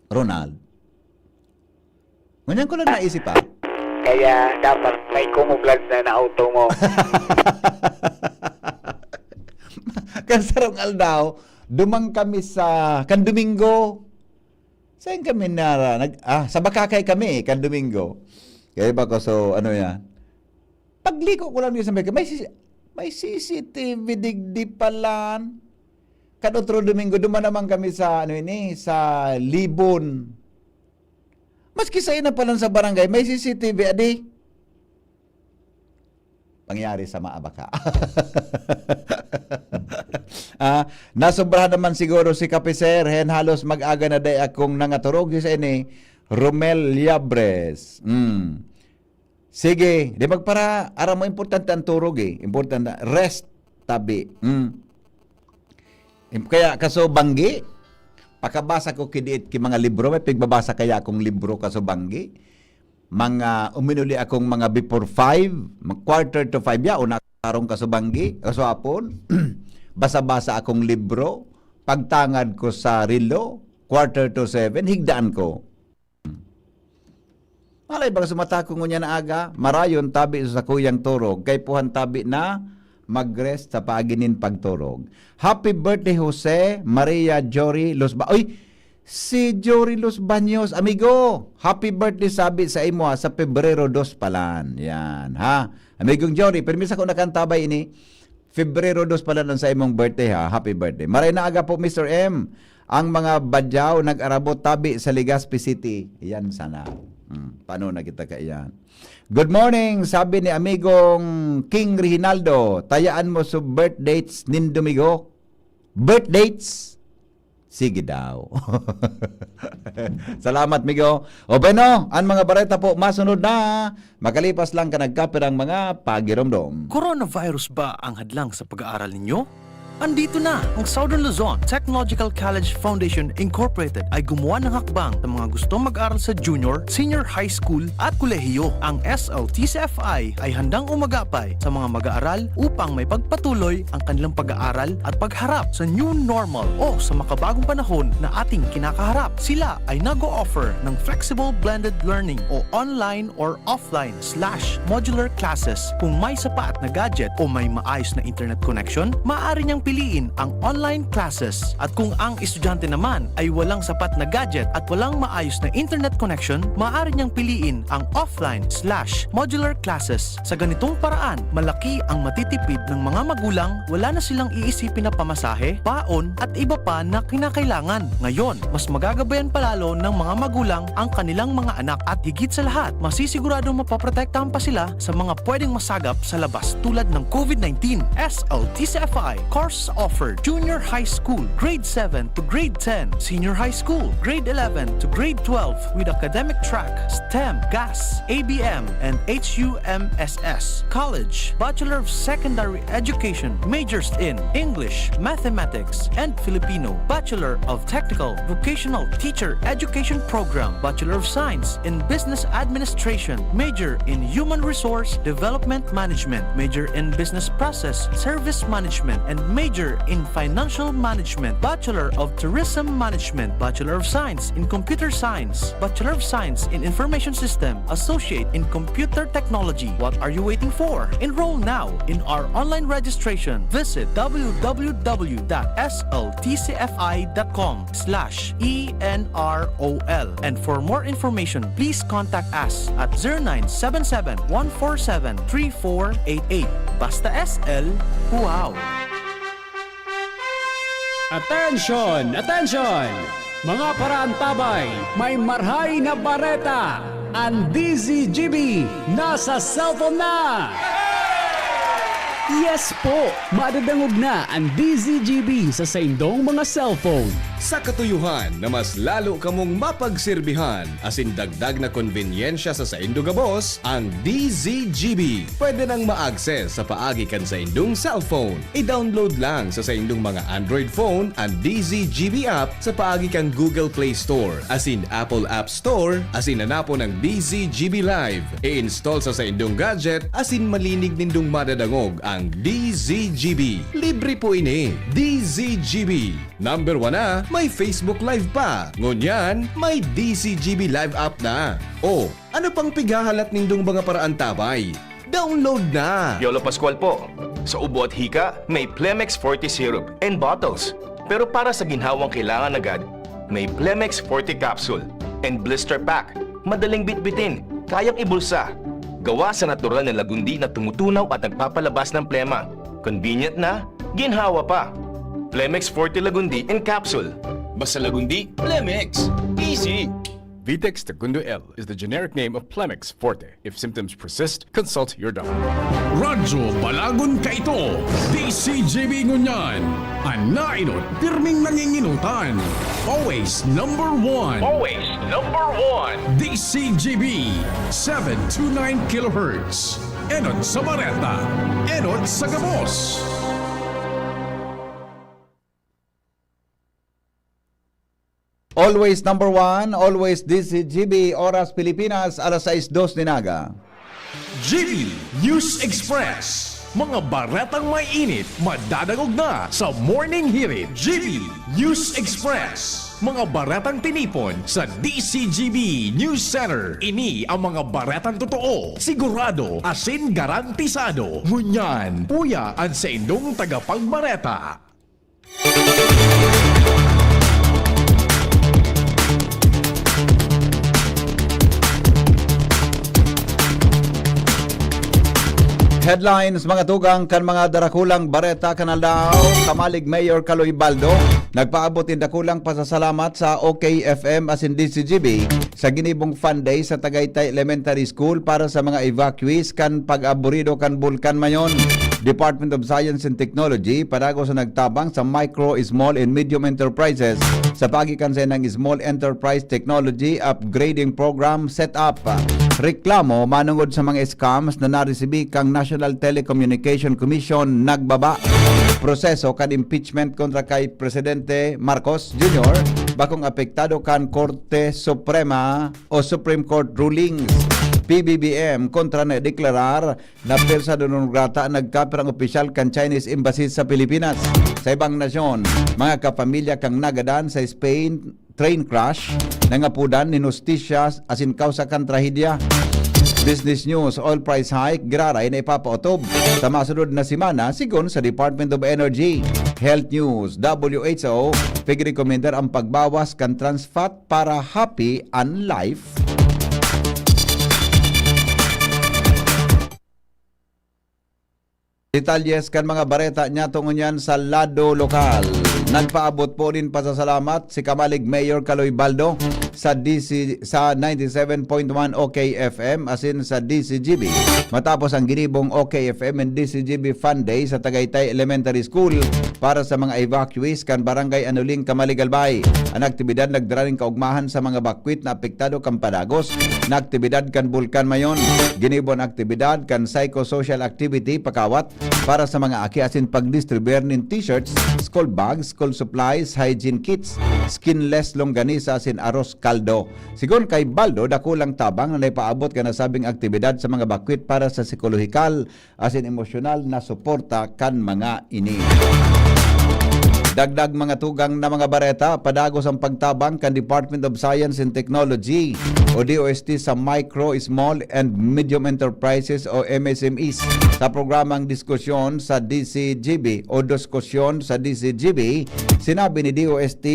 Ronald. Ngunyan ko lang naisip, ah. Kaya dapat may kumublad na na auto mo. Kan sarong aldaw, duman kami sa, kan Domingo. Saan kami na, nag, ah, sa Bakakay kami, eh, kan Domingo. Kaya ba ko, so, ano yan? Pagliko ko lang dito sa may, may, C- may C C T V digdi palan. Kan otro Domingo, duman naman kami sa, ano ini, sa Libon. Maski sa ina palan sa barangay, may C C T V, adi. Pangyari sa maabaka. Ah, nasobrahan naman siguro si Kape, sir. Hen halos mag-aga na day akong nangaturog sa ini. Romel Liabres. Mm. Sige, di magpara, aram mo, importante ang turog eh. Importante, rest, tabi. Mm. Im- Kaya kaso banggi, pakabasa ko kidiit ki mga libro, may pigbabasa kaya akong libro kaso banggi. Mga uminuli akong mga before five, mag quarter to five ya, o nakarong kaso banggi, kaso hapon, basa-basa akong libro, pagtangad ko sa relo, quarter to seven, higdaan ko. Malay baka sumata ko ngunyan na aga, marayon tabi sa sakuyang turog, kaipuhan tabi na mag-rest sa paagi nin pagturog. Happy birthday, Jose Maria Jory Losba. Uy, si Jory Los Baños, amigo, happy birthday sabi sa imo, ha, sa Pebrero dos palan. Yan, ha. Amigong Jory, permi sa ko nakantabay ini. Febrero dos pala ang sa imong birthday, ha. Happy birthday. Maray na aga po, Mister M. Ang mga badyaw nag-arabot tabi sa Legazpi City. Yan sana. Hmm, paano na kita kaiyan? Good morning, sabi ni amigong King Reginaldo. Tayaan mo sa birth dates nin Domingo. Birth dates? Sige daw. Salamat, migo. O bueno, ang mga bareta po masunod na makalipas lang ka nagkapirang mga pagiromdom. Coronavirus ba ang hadlang sa pag-aaral ninyo? Andito na ang Southern Luzon Technological College Foundation Incorporated ay gumawa ng hakbang sa mga gustong mag-aral sa junior, senior high school at kolehiyo. Ang S L T C F I ay handang umagapay sa mga mag-aaral upang may pagpatuloy ang kanilang pag-aaral at pagharap sa new normal o sa makabagong panahon na ating kinakaharap. Sila ay nag-o-offer ng flexible blended learning o online or offline slash modular classes. Kung may sapat na gadget o may maayos na internet connection, maaari niyang piliin ang online classes. At kung ang estudyante naman ay walang sapat na gadget at walang maayos na internet connection, maaari niyang piliin ang offline slash modular classes. Sa ganitong paraan, malaki ang matitipid ng mga magulang, wala na silang iisipin na pamasahe, baon, at iba pa na kinakailangan. Ngayon, mas magagabayan palalo ng mga magulang ang kanilang mga anak at higit sa lahat, masisiguradong mapoprotektahan pa sila sa mga pwedeng masagap sa labas tulad ng COVID nineteen. S L T C F I course offered Junior High School, Grade seven to Grade ten, Senior High School, Grade eleven to Grade twelve with academic track, STEM, GAS, A B M, and H U M S S. College, Bachelor of Secondary Education, majors in English, Mathematics, and Filipino, Bachelor of Technical Vocational Teacher Education Program, Bachelor of Science in Business Administration, major in Human Resource Development Management, major in Business Process Service Management, and major in Financial Management, Bachelor of Tourism Management, Bachelor of Science in Computer Science, Bachelor of Science in Information System, Associate in Computer Technology. What are you waiting for? Enroll now in our online registration. Visit w w w dot s l t c f i dot com slash e n r o l. And for more information, please contact us at zero nine seven seven, one four seven, three four eight eight. Basta S L, wow! Attention! Attention! Mga paraantabay, may marhay na bareta! Ang D Z G B nasa cellphone na! Yes po! Madadangog na an D Z G B sa saindong mga cellphone. Sa katuyohan na mas lalo kamong mapagserbihan asin dagdag na konbenyensya sa saindo gabos, ang D Z G B pwede nang ma-access sa paagi kan saindong cellphone. I-download lang sa saindong mga Android phone an D Z G B app sa paagi kan Google Play Store asin Apple App Store asin hanapon ang D Z G B Live. I-install sa saindong gadget asin malinig nindong madadangog ang D Z G B. Libre po ini. D Z G B. Number one na, may Facebook Live pa. Ngunyan, may D Z G B Live app na. O, ano pang pighahalat nindong mga paraantabay? Download na! Yolo Pascual po. Sa ubo at hika, may Plemex Forte Syrup and bottles. Pero para sa ginhawang kailangan agad, may Plemex Forte Capsule and Blister Pack. Madaling bitbitin, kayang ibulsa. Gawa sa natural na lagundi na tumutunaw at nagpapalabas ng plema. Convenient na, ginhawa pa. Plemex Forte Lagundi in Capsule. Basta Lagundi, Plemex. Easy! Vitex Tagundo L is the generic name of Plemex Forte. If symptoms persist, consult your doctor. Radyo Balagon kaito, D Z G B ngunyan. An nainot, pirming nanginginutan. Always number one. Always number one. D Z G B, seven two nine kilohertz. Enot sa bareta, enot sa gabos. Always number one, always D Z G B, oras Pilipinas, alas sais dos nin aga. G B News Express. Mga baretang may init, madadangog na sa Morning Hirit. G B News Express. Mga baretang tinipon sa D Z G B News Center. Ini ang mga baretang totoo, sigurado, asin garantisado. Ngunyan, uya an saindong tagapagbareta. Headlines, mga tugang kan mga darakulang bareta kan aldaw. Kamalig Mayor Kaloy Baldo nagpaabot nin dakulang pasasalamat sa O K F M asin D Z G B sa ginibong fun day sa Tagaytay Elementary School para sa mga evacuees kan pag-aburido kan Bulkan Mayon. Department of Science and Technology padagos na nagtabang sa micro, small, and medium enterprises sa paagi kan saindang Small Enterprise Technology Upgrading Program setup. Reklamo manongod sa mga scams na naresibi kan National Telecommunication Commission nagbaba. Proseso kan impeachment kontra kay Presidente Marcos Junior bakong apektado kan Korte Suprema o Supreme Court rulings. P B B M kontra na deklarar na persona non grata nagkapirang opisyal kan Chinese Embassy sa Pilipinas. Sa ibang nasyon, mga kapamilya kan nagadan sa Spain train crash, nangapodan nin hustisya asin kawsa kan trahedya. Business News, oil price hike, giraray na ipapaotob sa masunod na semana, sigon sa Department of Energy. Health News, W H O pigrekomendar ang pagbawas kan trans fat para happy an life. Detalles kan mga bareta niyato ngunyan sa lado lokal. Nagpaabot po nin pasasalamat si Kamalig Mayor Kaloy Baldo sa D C, sa ninety-seven point one O K F M asin sa D C G B matapos ang ginibong O K F M and D C G B Fun Day sa Tagaytay Elementary School para sa mga evacuees kan Barangay Anuling, Kamalig, Albay. An aktibidad nagdara nin kaugmahan sa mga bakwit na apektado kan padagos na aktibidad kan Bulkan Mayon. Ginibo an aktibidad kan psychosocial activity pakawat para sa mga aki asin pagdistribuir nin t-shirts, school bags, school supplies, hygiene kits, skinless longganisa asin arroz caldo. Sigon kay Baldo, dakulang tabang na naipaabot kan nasabing aktibidad sa mga bakwit para sa psikolohikal asin emosyonal na suporta kan mga ini. Dagdag mga tugang na mga bareta, padagos ang pagtabang kan Department of Science and Technology o D O S T sa Micro, Small and Medium Enterprises o M S M Es. Sa programang diskusyon sa D C G B o diskusyon sa D C G B, sinabi ni D O S T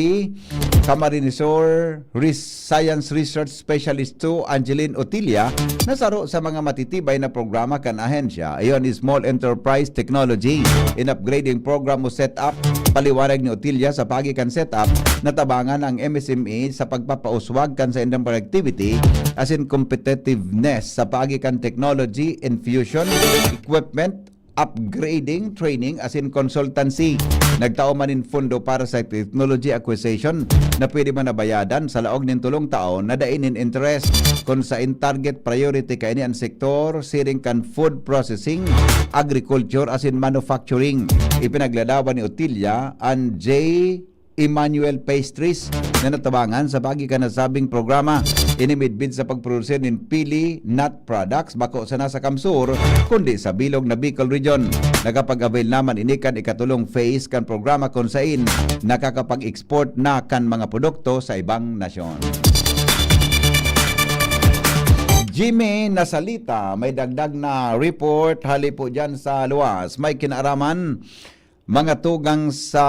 Camarines Sur Res- Science Research Specialist two, Angeline Otilia, na saro sa mga matitibay na programa kan ahensya, iyo an Small Enterprise Technology in Upgrading Program o setup. Paliwanag ni Otilia, sa paagi kan setup, natabangan ang M S M E sa pagpapauswag kan saindang productivity asin competitiveness sa paagi kan technology, infusion, equipment, upgrading, training asin consultancy. Nagtao man nin pondo para sa technology acquisition na pwede man nabayadan sa laog nin tolong taon na dai nin interest. Kun sain target priority kaini an sektor siring kan food processing, agriculture asin manufacturing. Ipinagladawan ni Otilia an J. Emmanuel Pastries na natabangan sa paagi kan nasabing programa. Ini midbid sa pagprodusir nin pili nut products bako sana sa Kamsur, kundi sa bilog na Bicol Region. Nakapag-avail naman ini kan ikatulong phase kan programa kun sain nakakapag-export na kan mga produkto sa ibang nasyon. Jimmy Nasalita, may dagdag na report hali po dyan sa luwas. May kinaaraman mga tugang sa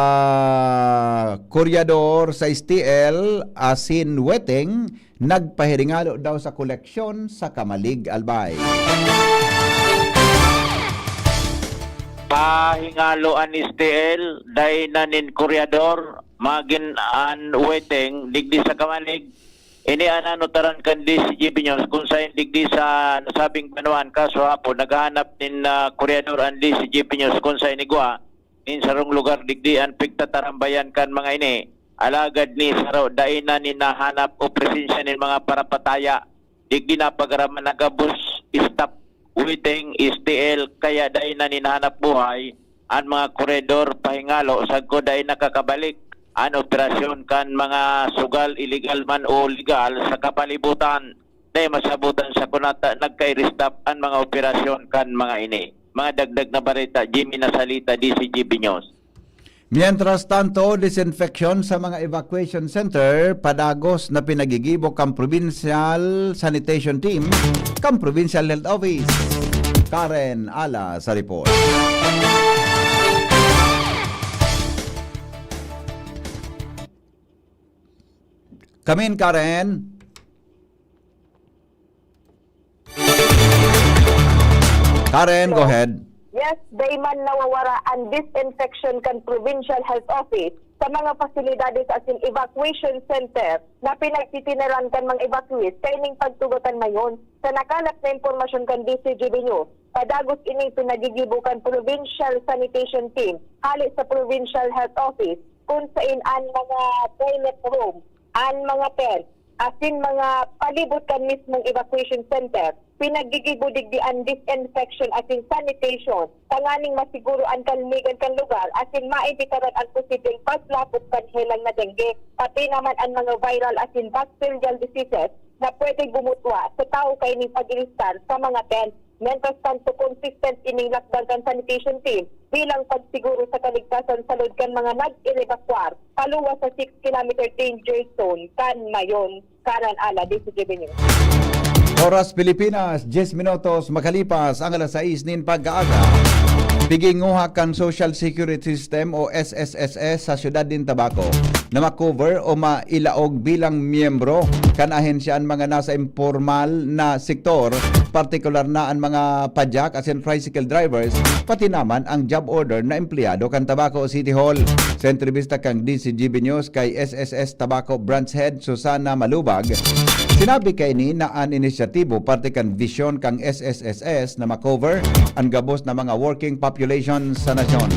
Koryador sa S T L asin Weteng nagpahingalo daw sa koleksyon sa Camalig, Albay. Pahingalo an S T L, dai na nin Koryador, magin an Weteng, digdi sa Camalig. Ini an nataram kan D C G B News, kun sain digdi sa nasabing banwaan kaso hapon, naghahanap nin, ah, Koryador an D C G B News, kun sain igwa nin sarong lugar digdi an pigtatarambayan kan mga ini. Alagad ni saro, dai na nin nahanap o presensya nin mga parapataya. Digdi napagaraman na gabos, stop Weteng, S T L, kaya dai na nin hanap buhay an mga koryador pahingalo sagkod dai nakakabalik an operasyon kan mga sugal, iligal man o legal, sa kapalibutan. Dai masabutan sa kunata nagka-stop an mga operasyon kan mga ini. Mga dagdag na bareta, Jimmy Nasalita, D C G B News. Mientras tanto, disinfection sa mga evacuation center padagos na pinagigibo kan Provincial Sanitation Team kan Provincial Health Office. Karen Ala sa report. Come in, Karen. Karen, go ahead. Yes, dai man nawawara an disinfection kan Provincial Health Office sa mga pasilidades asin evacuation center na pinagtitiniran kan mga evacuees kaining pagtugotan mayon. Sa nakalat na impormasyon kan D C G B News, padagos ining pinagigibo kan Provincial Sanitation Team hali sa Provincial Health Office, kun sain an mga toilet room, an mga tent, asin mga palibot kan mismong evacuation center, pinagigibo digdi an disinfection asin sanitation, tanganing masiguro an kalinigan kan lugar asin maibitaran an posibleng paglapok kan helang na dengue, pati naman an mga viral asin bacterial diseases na pwedeng bumutwa sa tawo kaining pag-ilistar sa mga tent. Mientras tanto, consistent ining lakdang kan sanitation team bilang pagsiguro sa kaligtasan sa load kan mga nag-erebakwar paluwas sa six kilometer danger zone kan Mayon. Karen Ala, D C G B News. Oras Pilipinas, diyes minutos makalipas ang alas sais nin pag-aaga. Piginguha kan Social Security System o S S S S sa siyudad nin Tabaco na ma-cover o mailaog bilang miyembro kan ahensya an mga nasa impormal na sektor, partikular na an mga padyak asin tricycle drivers, pati naman ang job order na empleyado kan Tabaco City Hall. Sa entrebista kan D C G B News kay S S S Tabaco Branch Head Susana Malubag, sinabi kaini na an inisyatibo parte kan visyon kan S S S S na ma-cover an gabos na mga working population sa nasyon.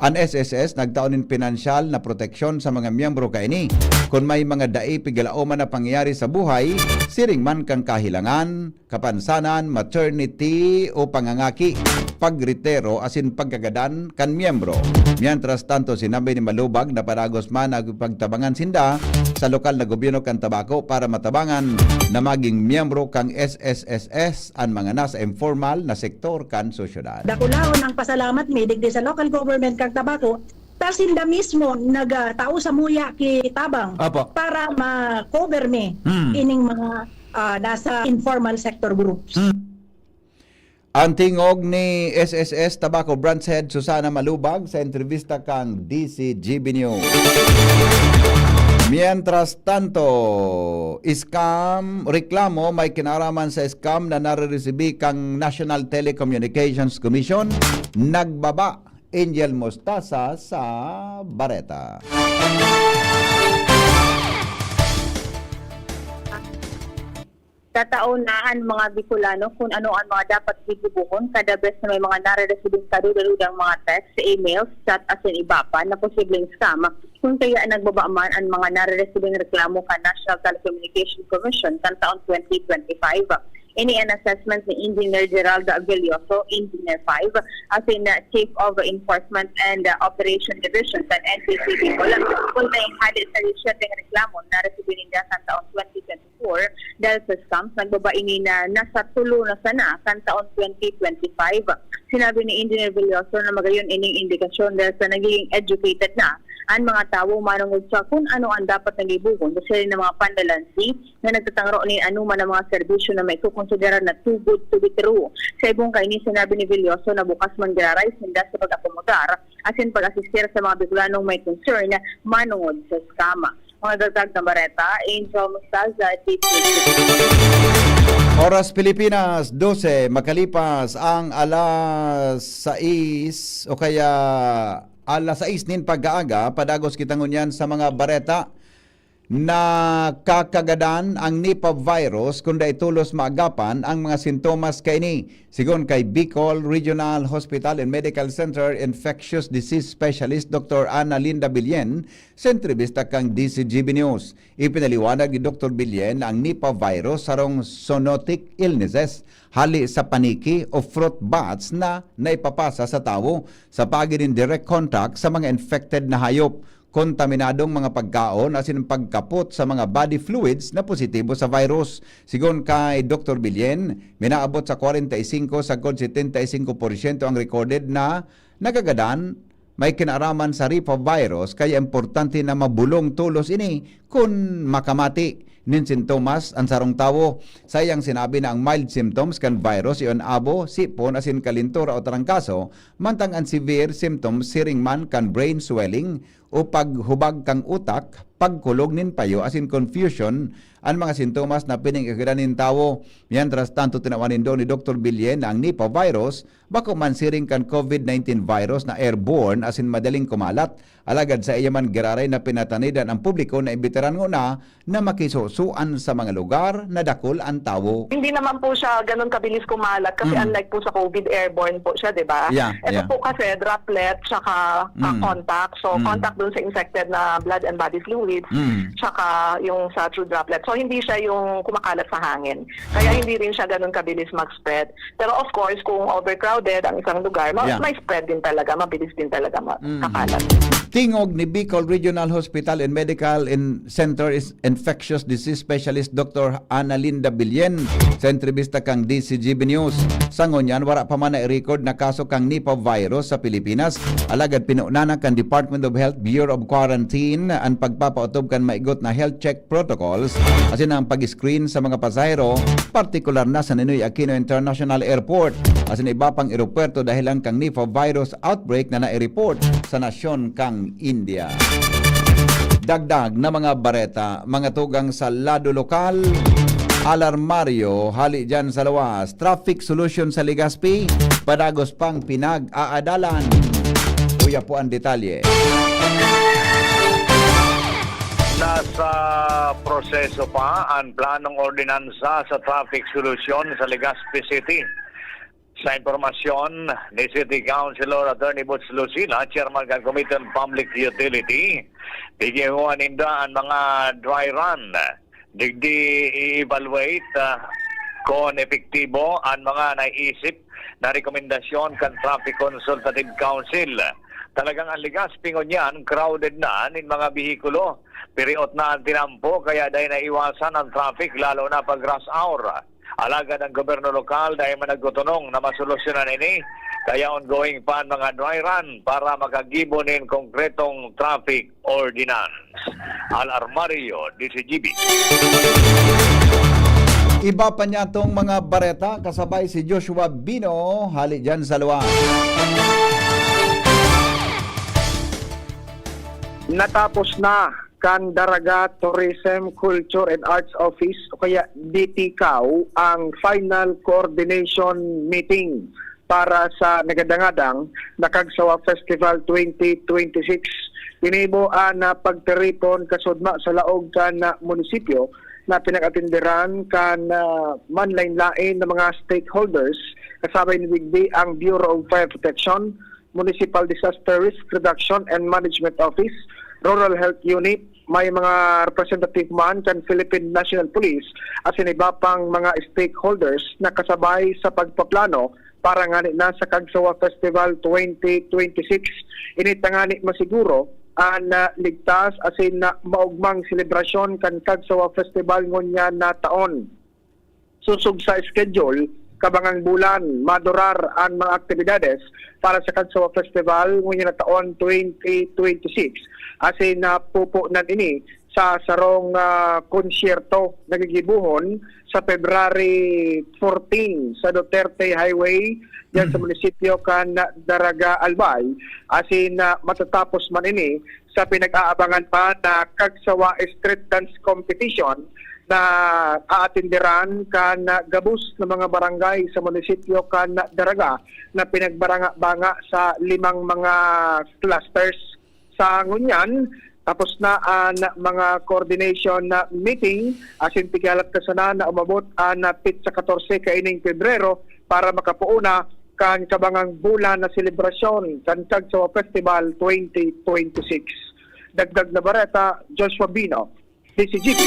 An S S S nagtao nin pinansyal na proteksyon sa mga miyembro kaini kun may mga dai pigalaoman na pangyayari sa buhay, siring man kan kahilangan, kapansanan, maternity o pangangaki, pagretiro asin pagkagadan kan miyembro. Mientras tanto, sinabi ni Malubag na padagos man nagpagtabangan sinda sa lokal na gobyerno kan Tabaco para matabangan na maging miyembro kan S S S S an mga nasa informal na sektor kan sosyedad. Dakulahon ang pasalamat mi digdi sa local government kan Tabaco ta sinda mismo nagtao samuya ki tabang Apo. Para ma-cover mi Hmm. ining mga, ah, nasa informal sector groups. Hmm. An tingog ni S S S Tabaco Branch Head Susana Malubag sa entrebista kan D C G B News. Mientras tanto, scam, reklamo may kinaraman sa scam na nareresibi kan National Telecommunications Commission, nagbaba. Angel Mostaza sa Bareta. Tatao na an mga Bicolano kun ano an mga dapat gigibohon kada bes na may mga nareresibing kaduda-dudang mga text, emails, chat asin iba pa na posibleng scam. Kun kaya nagbaba man an mga nareresibing reklamo kan National Telecommunication Commission kan taon twenty twenty-five. Ini an assessment ni Engineer Geraldo Aguilioso, Engineer five, asin Chief of Enforcement and Operation Division kan N T C Bicol. Kun kaya hali sa disyete na reklamo na resibi ninda kan taon twenty twenty-four dahil sa scams, nagbaba ini na nasa tulo na sana kan taon twenty twenty-five. Sinabi ni Engineer Villoso na magayon ining indikasyon dahil sa nagiging educated na an mga tawo manongod sa kun ano an dapat na gibohon sa siring na mga pandalansi na nagtatangro nin anoman na mga serbisyo na maikokonsidera na too good to be true. Sa ibong kaini, sinabi ni Villoso na bukas man giraray sinda sa pag-akomodar asin pag-asistir sa mga Bicolanong may concern manongod sa scam. Mga dagdag na bareta, Angel Mostaza, D P H. Oras Pilipinas, dose, makalipas ang alas sais o kaya alas sais nin pagkaaga, padagos kita ngunyan sa mga bareta. Nakakagadan ang Nipah virus kun dai tolos maagapan ang mga sintomas kaini. Sigon kay Bicol Regional Hospital and Medical Center Infectious Disease Specialist Doctor Ana Linda Billen sa entrebista kan D Z G B News. Ipinaliwanag ni Doktor Billen na ang Nipah virus sarong zoonotic illnesses hali sa paniki o fruit bats na naipapasa sa tawo sa paagi nin direct contact sa mga infected na hayop. Kontaminadong mga pagkaon asin pagkapot sa mga body fluids na positibo sa virus. Sigon kay Doktor Billen, minaabot sa kwarenta y singko sagkod setenta y singko por syento ang recorded na nagagadan may kinaaraman sa Nipah virus, kaya importante na mabolong tolos ini kun makamati nin sintomas an sarong tawo. Sa iyang sinabi na ang mild symptoms kan virus iyo an abo, sipon asin kalintura o trangkaso, mantang an severe symptoms siring man kan brain swelling, o paghubag kan utak, pagkulog nin payo asin confusion an mga sintomas na pinangagadan nin tawo. Mientras tanto, tinawan nindo ni Doktor Billen na ang Nipah virus bako man siring kan COVID nineteen virus na airborne asin madaling kumalat. Alagad sa iya man giraray na pinatanidan ang publiko na imbitaran ngona na makisusuan sa mga lugar na dakul an tawo. Hindi naman po siya ganun kabilis kumalat kasi Mm. unlike po sa COVID, airborne po siya, di ba? Yeah, Ito yeah. po kasi droplet tsaka, ah, Mm. contact. So, Mm. contact dun sa infected na blood and body fluids, Mm. tsaka yung sa through droplet. So, hindi siya yung kumakalat sa hangin. Kaya hindi rin siya ganun kabilis mag-spread. Pero of course, kung overcrowded ang isang lugar, ma-, Yeah. may spread din talaga, mabilis din talaga ma-, Mm. kakalat. Tingog ni Bicol Regional Hospital and Medical in-, Center is Infectious Disease Specialist Doktor Ana Linda Billen sa entrebista kan D Z G B News. Sa ngunyan, wara pa man na-record na kaso kan Nipah virus sa Pilipinas. Alagad pinuna na kan Department of Health Bureau of Quarantine an pagpapaotob kan maigot na health check protocols asin ang pag-screen sa mga pasahero, partikular na sa Ninoy Aquino International Airport asin iba pang eropuwerto dahelan kan Nipah virus outbreak na nai-report sa nasyon kan India. Dagdag na mga bareta, mga tugang sa lado lokal, alarmaryo hali dyan sa luwas. Traffic solution sa Legazpi, padagos pang pinag-aadalan. Uya po ang detalye. Nasa proseso pa ang planong ordinansa sa traffic solution sa Legazpi City. Sa impormasyon ni City Councilor Attorney Boots Lucila, Chairman kan Committee on Public Utility, gigihuan ninda an mga dry run. Digdi i-evaluate, ah, kon epektibo an mga naiisip na rekomendasyon kan Traffic Consultative Council. Talagang an Legazpi ngunyan crowded na nin mga behikulo. Piriot na an tinampo, kaya dai naiwasan an traffic, lalo na pag rush hour. Alagad ang gobyerno lokal dai man nagtutunong na masolusyonan ini, kaya ongoing pa an mga dry run para makagibo nin konkretong traffic ordinance. Al Armario, D Z G B. Iba pa niya tong mga bareta, kasabay si Joshua Bino, hali dyan sa luwas. Natapos na kan Daraga Tourism, Culture and Arts Office o kaya D T CAO ang final coordination meeting para sa nagadang-adang na Kagsawa Festival twenty twenty-six. Ginibo an, ah, pagtiripon kasudma sa laog kan, ah, munisipyo na pinag-atenderan kan, ah, manlain-lain na mga stakeholders, kasabay ni digdi ang Bureau of Fire Protection, Municipal Disaster Risk Reduction and Management Office, Rural Health Unit, may mga representative man kan Philippine National Police asin iba pang mga stakeholders na kasabay sa pagpaplano para ngani na sa Kagsawa Festival twenty twenty-six. Ini tangani masiguro an, ah, ligtas asin na maogmang selebrasyon kan Kagsawa Festival ngunyan na taon. Sosog sa schedule, kabangang bulan, madurar an mga aktibidades para sa Kagsawa Festival ngunyan na taon twenty twenty-six. Asin napupunan ini sa sarong, ah, konsyerto na gigibohon sa February fourteen sa Duterte Highway, diyan sa munisipyo kan Daraga, Albay. Asin, ah, matatapos man ini sa pinag-aabangan pa na Kagsawa Street Dance Competition na aatenderan kan gabos na mga barangay sa munisipyo kan Daraga na pinagbaranga-banga sa limang mga clusters. Sa ngunyan, tapos na an mga coordination na meeting, asin pigalat na sana na umabot an petsa katorse kaining Pebrero para makapoon na kan kabangang bulan na selebrasyon kan Kagsawa Festival twenty twenty-six. Dagdag na bareta, Joshua Bino, D C G P.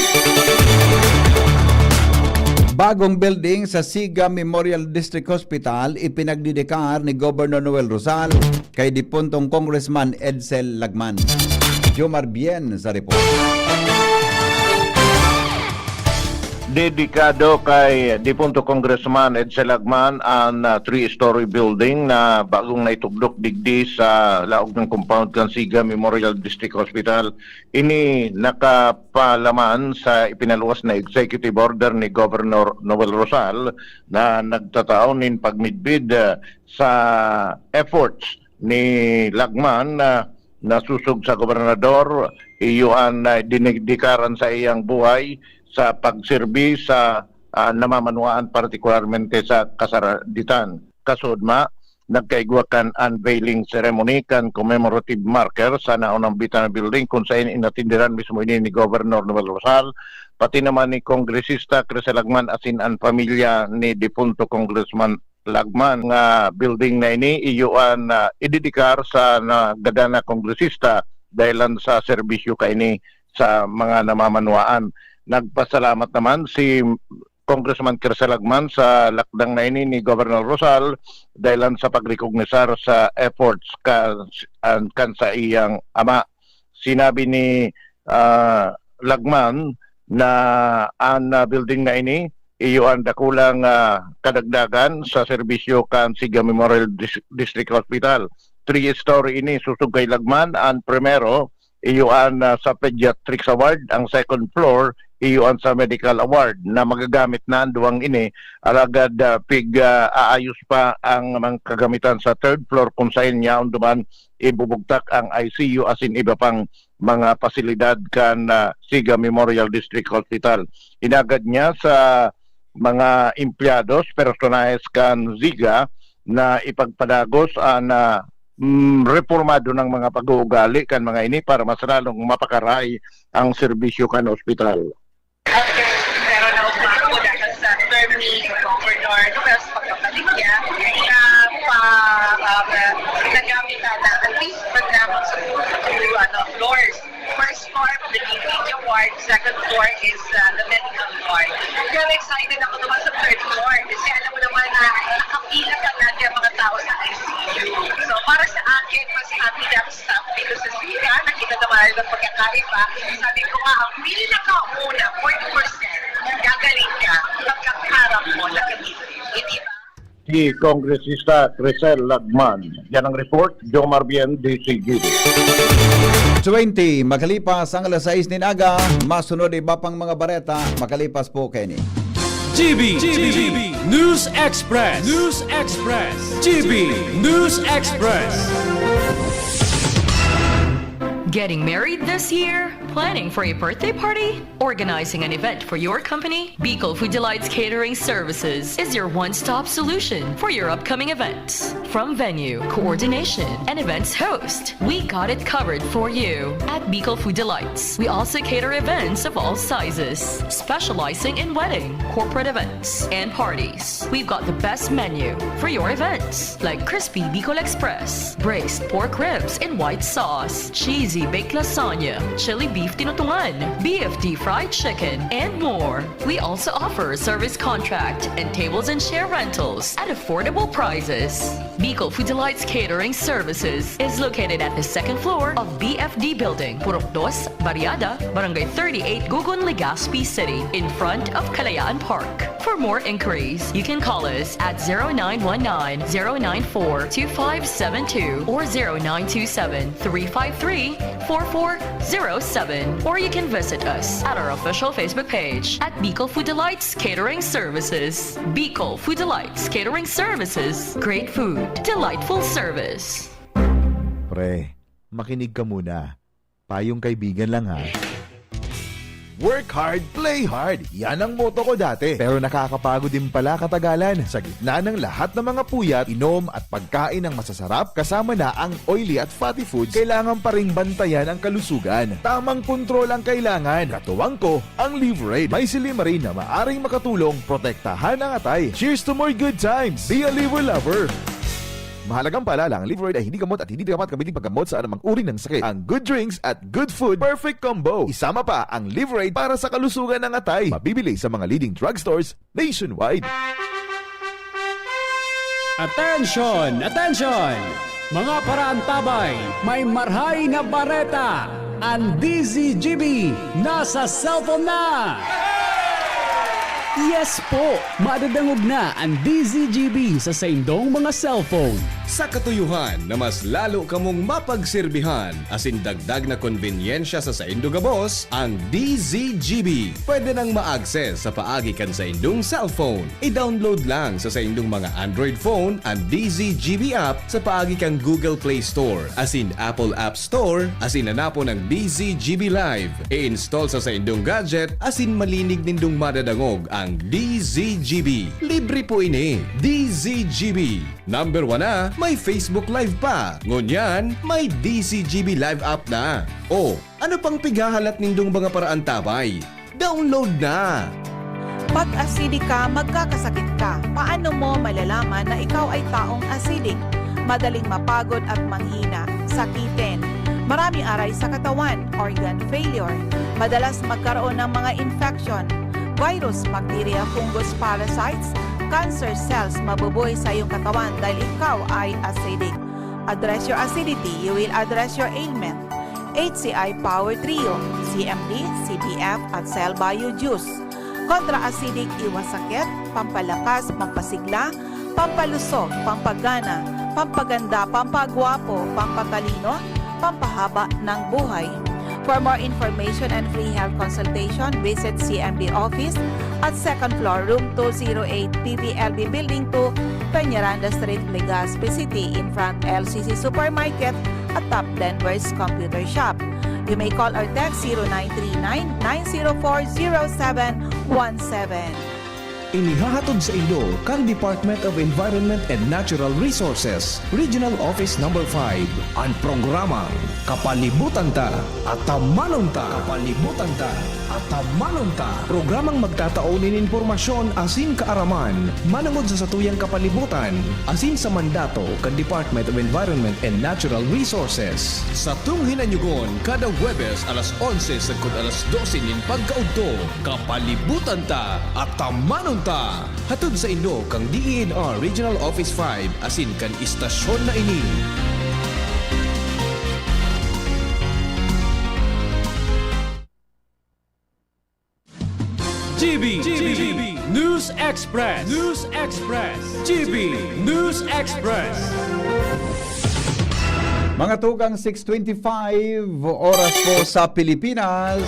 Bagong building sa Siga Memorial District Hospital ipinagdedikar ni Governor Noel Rosal kay dipuntong Congressman Edsel Lagman. Jomar Bien sa report. Dedikado kay dipunto Congressman Edsel Lagman an, ah, three-story building na bagong naitugdok digdi sa laog ng compound kan Siga Memorial District Hospital. Ini nakapalaman sa ipinaluwas na executive order ni Governor Noel Rosal na nagtatao nin pagmidbid, ah, sa efforts ni Lagman na nasosog sa gobernador, iyo an, ah, dinedikar an saiyang buhay sa pagserbi sa, ah, namamanwaan, partikularmente sa Kasaraditan. Kasudma, nagkaigwa kan unveiling ceremony kan commemorative marker sa naunang Bitana Building, kun saen inatenderan mismo ini ni Governor Noel Rosal, pati naman ni Kongresista Crisel Lagman asin an pamilya ni dipunto Congressman Lagman. Nga building na ini, iyo an, ah, idedikar sa nagadan na kongresista dahelan sa serbisyo kaini sa mga namamanwaan. Nagpasalamat naman si Congressman Crisel Lagman sa lakdang na ini ni Governor Rosal dahelan sa pagrekognisar sa efforts kan, an, kan saiyang ama. Sinabi ni, ah, Lagman na an, ah, building na ini iyo an dakulang, ah, kadagdagan sa serbisyo kan Siga Memorial Dis-, District Hospital. Three-story ini, sosog kay Lagman. An primero, iyo an, ah, sa Pediatrics Award, ang second floor, iyo an sa Medical Award, na magagamit na an duwang ini, alagad, ah, pig, ah, aayos pa ang mga kagamitan sa third floor, kun saen yaon duman ibubugtak ang I C U asin iba pang mga pasilidad kan, ah, Siga Memorial District Hospital. Inagad niya sa mga empleyados, personahes kan Siga na ipagpadagos an, ah, mm, reformado ng mga pag-uugali kan mga ini para mas lalong mapakaray ang serbisyo kan ospital. Pero naugma ako dahil sa term ni Governor Noel sa pagpapalik niya na pa, um, nagamit na at least man lamang sa two, ano, floors. First floor, the D P H ward. Second floor is, uh, the medical ward. Pero excited ako naman sa third floor kasi alam mo naman na nakapila talaga ang mga tao sa I C U. So, para sa akin, mas happy na ako sa dito sa Siga, nakita naman ang pagkakaiba. Sabi ko nga, ang pinakauna, forty percent, gagaling ka pagkaharap mo, nakabili. Hindi ba? Si Kongresista Crisel Lagman. Yan ang report, Jomar Bien, D C G D. Twenty, makalipas ang alas sais nin aga, masunod iba pang mga bareta, makalipas po kaini. G B, G B, News Express, News Express, G B News Express. Getting married this year? Planning for a birthday party? Organizing an event for your company? Bicol Food Delights Catering Services is your one-stop solution for your upcoming events. From venue, coordination, and events host, we got it covered for you. At Bicol Food Delights, we also cater events of all sizes, specializing in wedding, corporate events, and parties. We've got the best menu for your events, like crispy Bicol Express, braised pork ribs in white sauce, cheesy baked lasagna, chili beef tinutungan, B F D fried chicken, and more. We also offer service contract and tables and chair rentals at affordable prices. Bicol Food Delights Catering Services is located at the second floor of B F D Building, Purok Dos, Barriada, Barangay thirty-eight, Gugun, Legazpi City, in front of Kalayaan Park. For more inquiries, you can call us at zero nine one nine, zero nine four, two five seven two or zero nine two seven, three five three, four four zero seven, or you can visit us at our official Facebook page at Bicol Food Delights Catering Services. Bicol Food Delights Catering Services. Great food, delightful service. Pre, makinig ka muna. Payong kaibigan lang ha. Work hard, play hard. Yan ang motto ko dati. Pero nakakapagod din pala katagalan. Sa gitna ng lahat ng mga puyat, inom at pagkain ng masasarap, kasama na ang oily at fatty foods, kailangan pa ring bantayan ang kalusugan. Tamang kontrol ang kailangan. Katuwang ko, ang Liverade. May silymarin na maaring makatulong protektahan ang atay. Cheers to more good times! Be a Liver Lover! Mahalagang paalala, ang Liverade ay hindi gamot at hindi dapat gamitin paggamot sa anumang uri ng sakit. Ang good drinks at good food, perfect combo. Isama pa ang Liverade para sa kalusugan ng atay. Mabibili sa mga leading drugstores nationwide. Attention! Attention! Mga paraantabay, may marhay na bareta! An D Z G B nasa cellphone na! Yes po! Madadangog na an D Z G B sa saindong mga cellphone. Sa katuyuhan na mas lalo kamong mapagserbihan asin dagdag na konbenyensya sa saindo gabos, ang D Z G B pwede nang ma-access sa paagi kan saindong cellphone. I-download lang sa saindong mga Android phone an D Z G B app sa paagi kan Google Play Store asin Apple App Store asin hanapon ang D Z G B Live. I-install sa saindong gadget asin malinig nindong madadangog ang D Z G B. Libre po ini. D Z G B. Number one na, may Facebook Live pa. Ngunyan, may D Z G B Live app na. O, ano pang pighahalat nindong mga paraantabay? Download na! Pag acidic ka, magkakasakit ka. Paano mo malalaman na ikaw ay taong acidic? Madaling mapagod at manghina, sakitin. Maraming aray sa katawan, organ failure. Madalas magkaroon ng mga infection, virus, bacteria, fungus, parasites, cancer cells mabubuhay sa iyong katawan dahil ikaw ay acidic. Address your acidity, you will address your ailment. H C I Power Trio, C M D, C B F at Cell Bio Juice. Kontra acidic, iwas sakit, pampalakas, pampasigla, pampalusog, pampagana, pampaganda, pampagwapo, pampatalino, pampahaba ng buhay. For more information and free health consultation, visit C M D office at second floor, room two zero eight, P V L B Building two, Peñaranda Street, Legazpi City, in front L C C Supermarket, atop Denver's Computer Shop. You may call or text zero nine three nine, nine zero four, zero seven one seven. Inihahatod sa indo kan Department of Environment and Natural Resources, Regional Office Number five, an programang Kapalibutan Ta, Atamanon Ta. Kapalibutan Ta, Atamanon Ta. Programang magtatao nin impormasyon asin kaaraman manongod sa satuyang kapalibutan asin sa mandato kan Department of Environment and Natural Resources. Satong hinanyugon kada Huwebes alas onse sagkod alas dose nin pagkaudto. Kapalibutan Ta, Atamanon Ta! Hatod saindo kan D E N R Regional Office five asin kan istasyon na ini. G B, G B, News Express, News Express, G B News Express. Mga tugang, six twenty-five, oras po sa Pilipinas.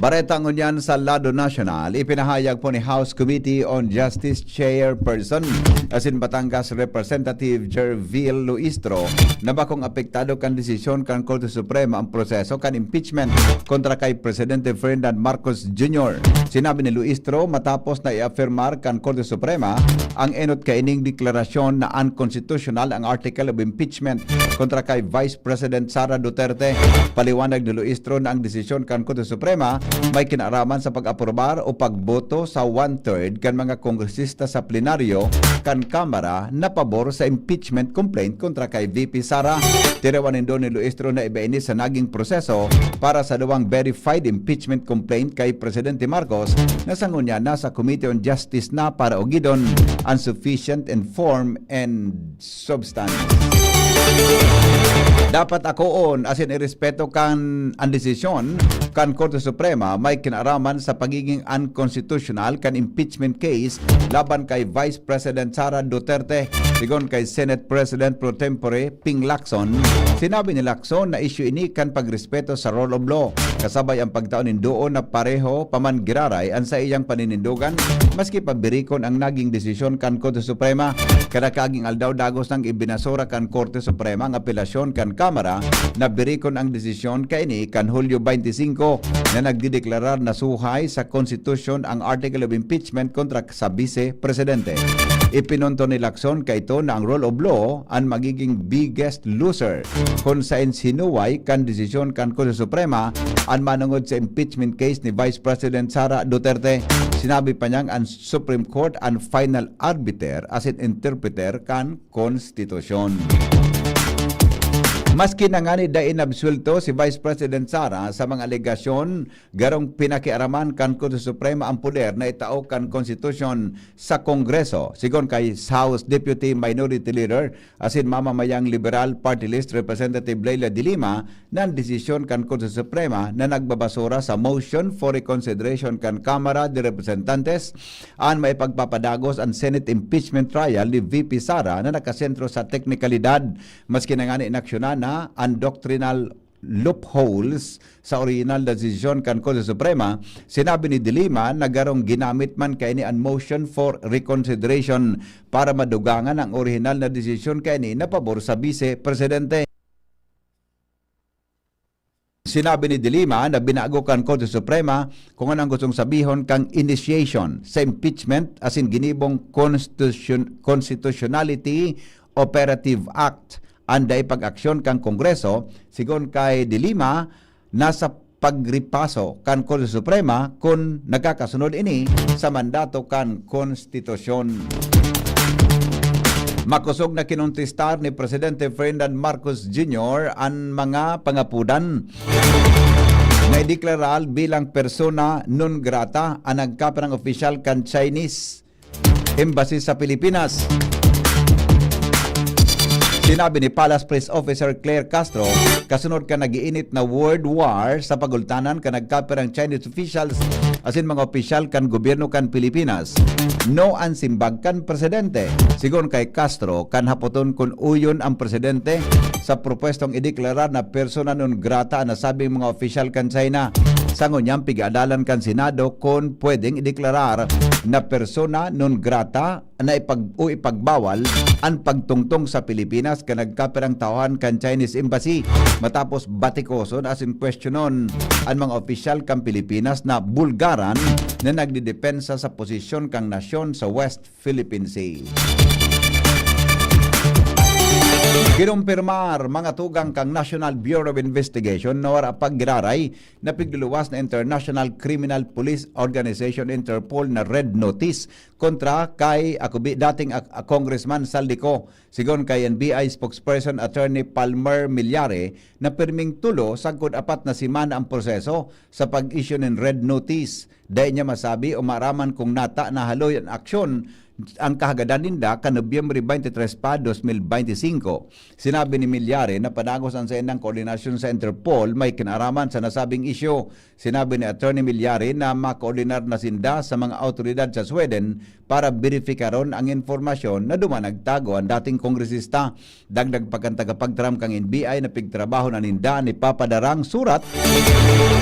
Bareta ngunyan sa lado nasyonal, ipinahayag po ni House Committee on Justice Chairperson asin Batangas Representative Jervil Luistro na bakong apektado kan desisyon kan Korte Suprema ang proseso kan impeachment kontra kay Presidente Ferdinand Marcos Junior. Sinabi ni Luistro, matapos na iafirmar kan Korte Suprema ang enot kaining deklarasyon na unconstitutional ang article of impeachment kontra kay Vice President Sara Duterte. Paliwanag ni Luistro na ang desisyon kan Korte Suprema may kinaaraman sa pag-aprobar o pagboto sa one-third kan mga kongresista sa plenaryo kan Kamara na pabor sa impeachment complaint kontra kay V P Sara. Tinawan nindo ni Luistro na iba ini sa naging proseso para sa duwang verified impeachment complaint kay Presidente Marcos na sa ngunyan nasa Committee on Justice na para ugidon ang sufficient in form and substance. Dapat akoon asin irespeto kan an desisyon kan Korte Suprema may kinaaraman sa pagiging unconstitutional kan impeachment case laban kay Vice President Sara Duterte, sigon kay Senate President pro tempore Ping Lacson. Sinabi ni Lacson na isyu ini kan pagrespeto sa rule of law, kasabay ang pagtao nin duon na pareho pa man giraray an saiyang paninindogan, maski pa birikon ang naging desisyon kan Korte Suprema. Kada kaging aldaw dagos nang ibinasura kan Korte Suprema ang apelasyon kan Kamara na birikon ang desisyon kaini kan Hulyo twenty-five na nagdideklarar na suhay sa konstitusyon ang Article of Impeachment kontra sa Bise Presidente. Ipinunto ni Lacson kaito na ang rule of law an magiging biggest loser kun saen sinuway kan desisyon kan Korte Suprema an manongod sa impeachment case ni Vice President Sara Duterte. Sinabi pa niyang an Supreme Court an final arbiter asin interpreter kan konstitusyon. Maski na ngani dai inabsuelto si Vice President Sara sa mga alegasyon, garong pinakiaraman kan Korte Suprema ang poder na itao kan konstitusyon sa Kongreso. Sigon kay House Deputy Minority Leader asin mamamayang Liberal Party List Representative Leila de Lima, na an desisyon kan Korte Suprema na nagbabasura sa motion for reconsideration kan Kamara de Representantes an maipagpapadagos an Senate impeachment trial ni V P Sara na nakasentro sa teknikalidad, maski na ngani inaksyonan na an doctrinal loopholes sa orihinal na desisyon kan Korte Suprema. Sinabi ni De Lima na garong ginamit man kaini an motion for reconsideration para madugangan ang orihinal na desisyon kaini na pabor sa Bise Presidente. Sinabi ni De Lima na binago kan Korte Suprema kung ano ang gustong sabihon kan initiation sa impeachment asin ginibong constitution-, constitutionality operative act an dai pag-aksyon kan Kongreso. Sigon kay De Lima, nasa pagripaso kan Korte Suprema kun nagkakasunod ini sa mandato kan konstitusyon. Makosog na kinontestar ni Presidente Ferdinand Marcos Junior an mga pangapodan na ideklarar bilang persona non grata an nagkapirang opisyal kan Chinese Embassy sa Pilipinas. Sinabi ni Palace Press Officer Claire Castro, kasunod kan nag-iinit na world war sa pagultanan kan nagkapirang Chinese officials asin mga opisyal kan gobyerno kan Pilipinas, no an simbag kan presidente. Sigon kay Castro, kan hapoton kun uyon ang presidente sa propwestong ideklarar na persona non grata an nasabing mga opisyal kan China. Sa ngunyan, pig-aadalan kan Senado kun pwedeng ideklarar na persona non grata na ipag-, o ipagbawal an pagtungtong sa Pilipinas kan nagkapirang tauhan kan Chinese Embassy, matapos batikoson asin kwestiyonon an mga opisyal kan Pilipinas na bulgaran na nagdedepensa sa posisyon kan nasyon sa West Philippine Sea. Kinumpirmar, mga tugang kan National Bureau of Investigation, na wara pa giraray na pigluwas na International Criminal Police Organization, Interpol, na Red Notice kontra kay akubi dating ak-, a-, Congressman Zaldy Co. Sigon kay N B I spokesperson Attorney Palmer Millares, na pirming tulo sagkod apat na semana ang proseso sa pag-issue nin Red Notice. Dai niya masabi o maaraman kung nata na haloy an aksyon ang kahagadan ninda kan Nobyembre twenty-three pa, twenty twenty-five. Sinabi ni Millares na padagos an saindang koordinasyon sa Interpol may kinaraman sa nasabing isyu. Sinabi ni Attorney Millares na makoordinar na sinda sa mga awtoridad sa Sweden para beripikaron ang impormasyon na duman nagtago ang dating kongresista. Dagdag pa kan tagapagtaram kan N B I na pigtrabaho na ninda ni papadarang surat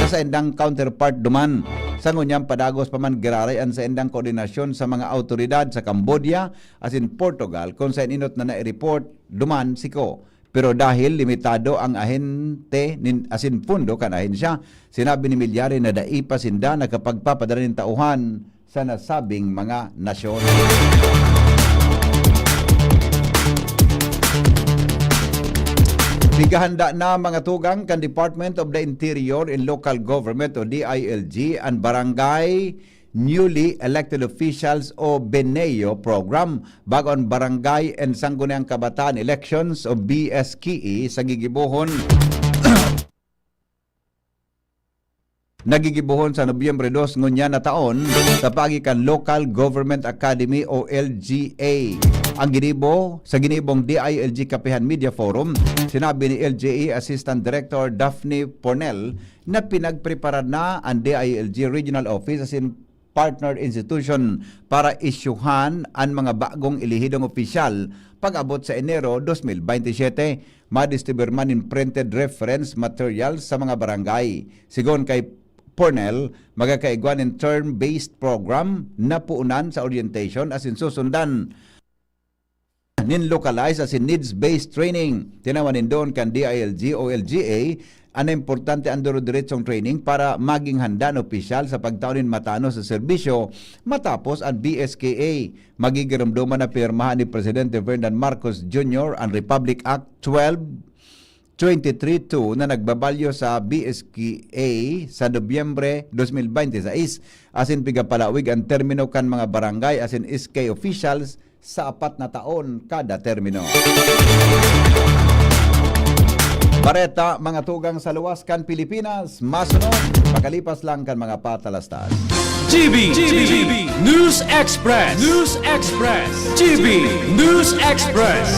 sa saindang counterpart duman. Sa ngunyan padagos pa man giraray an saindang koordinasyon sa mga awtoridad sa Cambodia asin Portugal, kun sa inot na nai-report duman siko. Pero dahil limitado ang ahente nin, asin pondo kan ahensya, sinabi ni Millares na dai pa sinda nakapagpapadara nin tauhan sa nasabing mga nasyon. Pigahanda na, mga tugang, kan Department of the Interior and Local Government o D I L G an barangay newly elected officials o BENEO program, bag-o an Barangay and Sangguniang Kabataan Elections o B S K E sa gigibohon nagigibohon sa Nobyembre dos ngunyan na taon sa paagi kan Local Government Academy o L G A. Ang ginibo sa ginibong D I L G Kapihan Media Forum, sinabi ni L G A Assistant Director Daphne Pornel na pinagprepara na ang D I L G Regional Office asin partner institution para isyuhan an mga bagong elehidong opisyal pag-abot sa Enero dos mil bente y siyete. Madistribuir man nin printed reference materials sa mga barangay. Sigon kay Pornel, magkakaigwa nin term-based program na puunan sa orientation asin susundan nin localized asin needs-based training. Tinawan nin duon kan D I L G o L G A an importante an duro-diretsong training para magin handa an opisyal sa pagtao nin matanos na serbisyo matapos an B S K A. Magigiromdoman na pinirmahan ni Presidente Ferdinand Marcos Junior an Republic Act twelve twenty-three two na nagbabalyo sa B S K A sa Nobyembre dos mil bente y seis, asin pigapalawig an termino kan mga barangay asin S K officials sa apat na taon kada termino. Bareta, mga tugang sa luwas kan Pilipinas, masunod pakalipas lang kan mga patalastas. G B, G B, News Express, News Express, G B, News Express.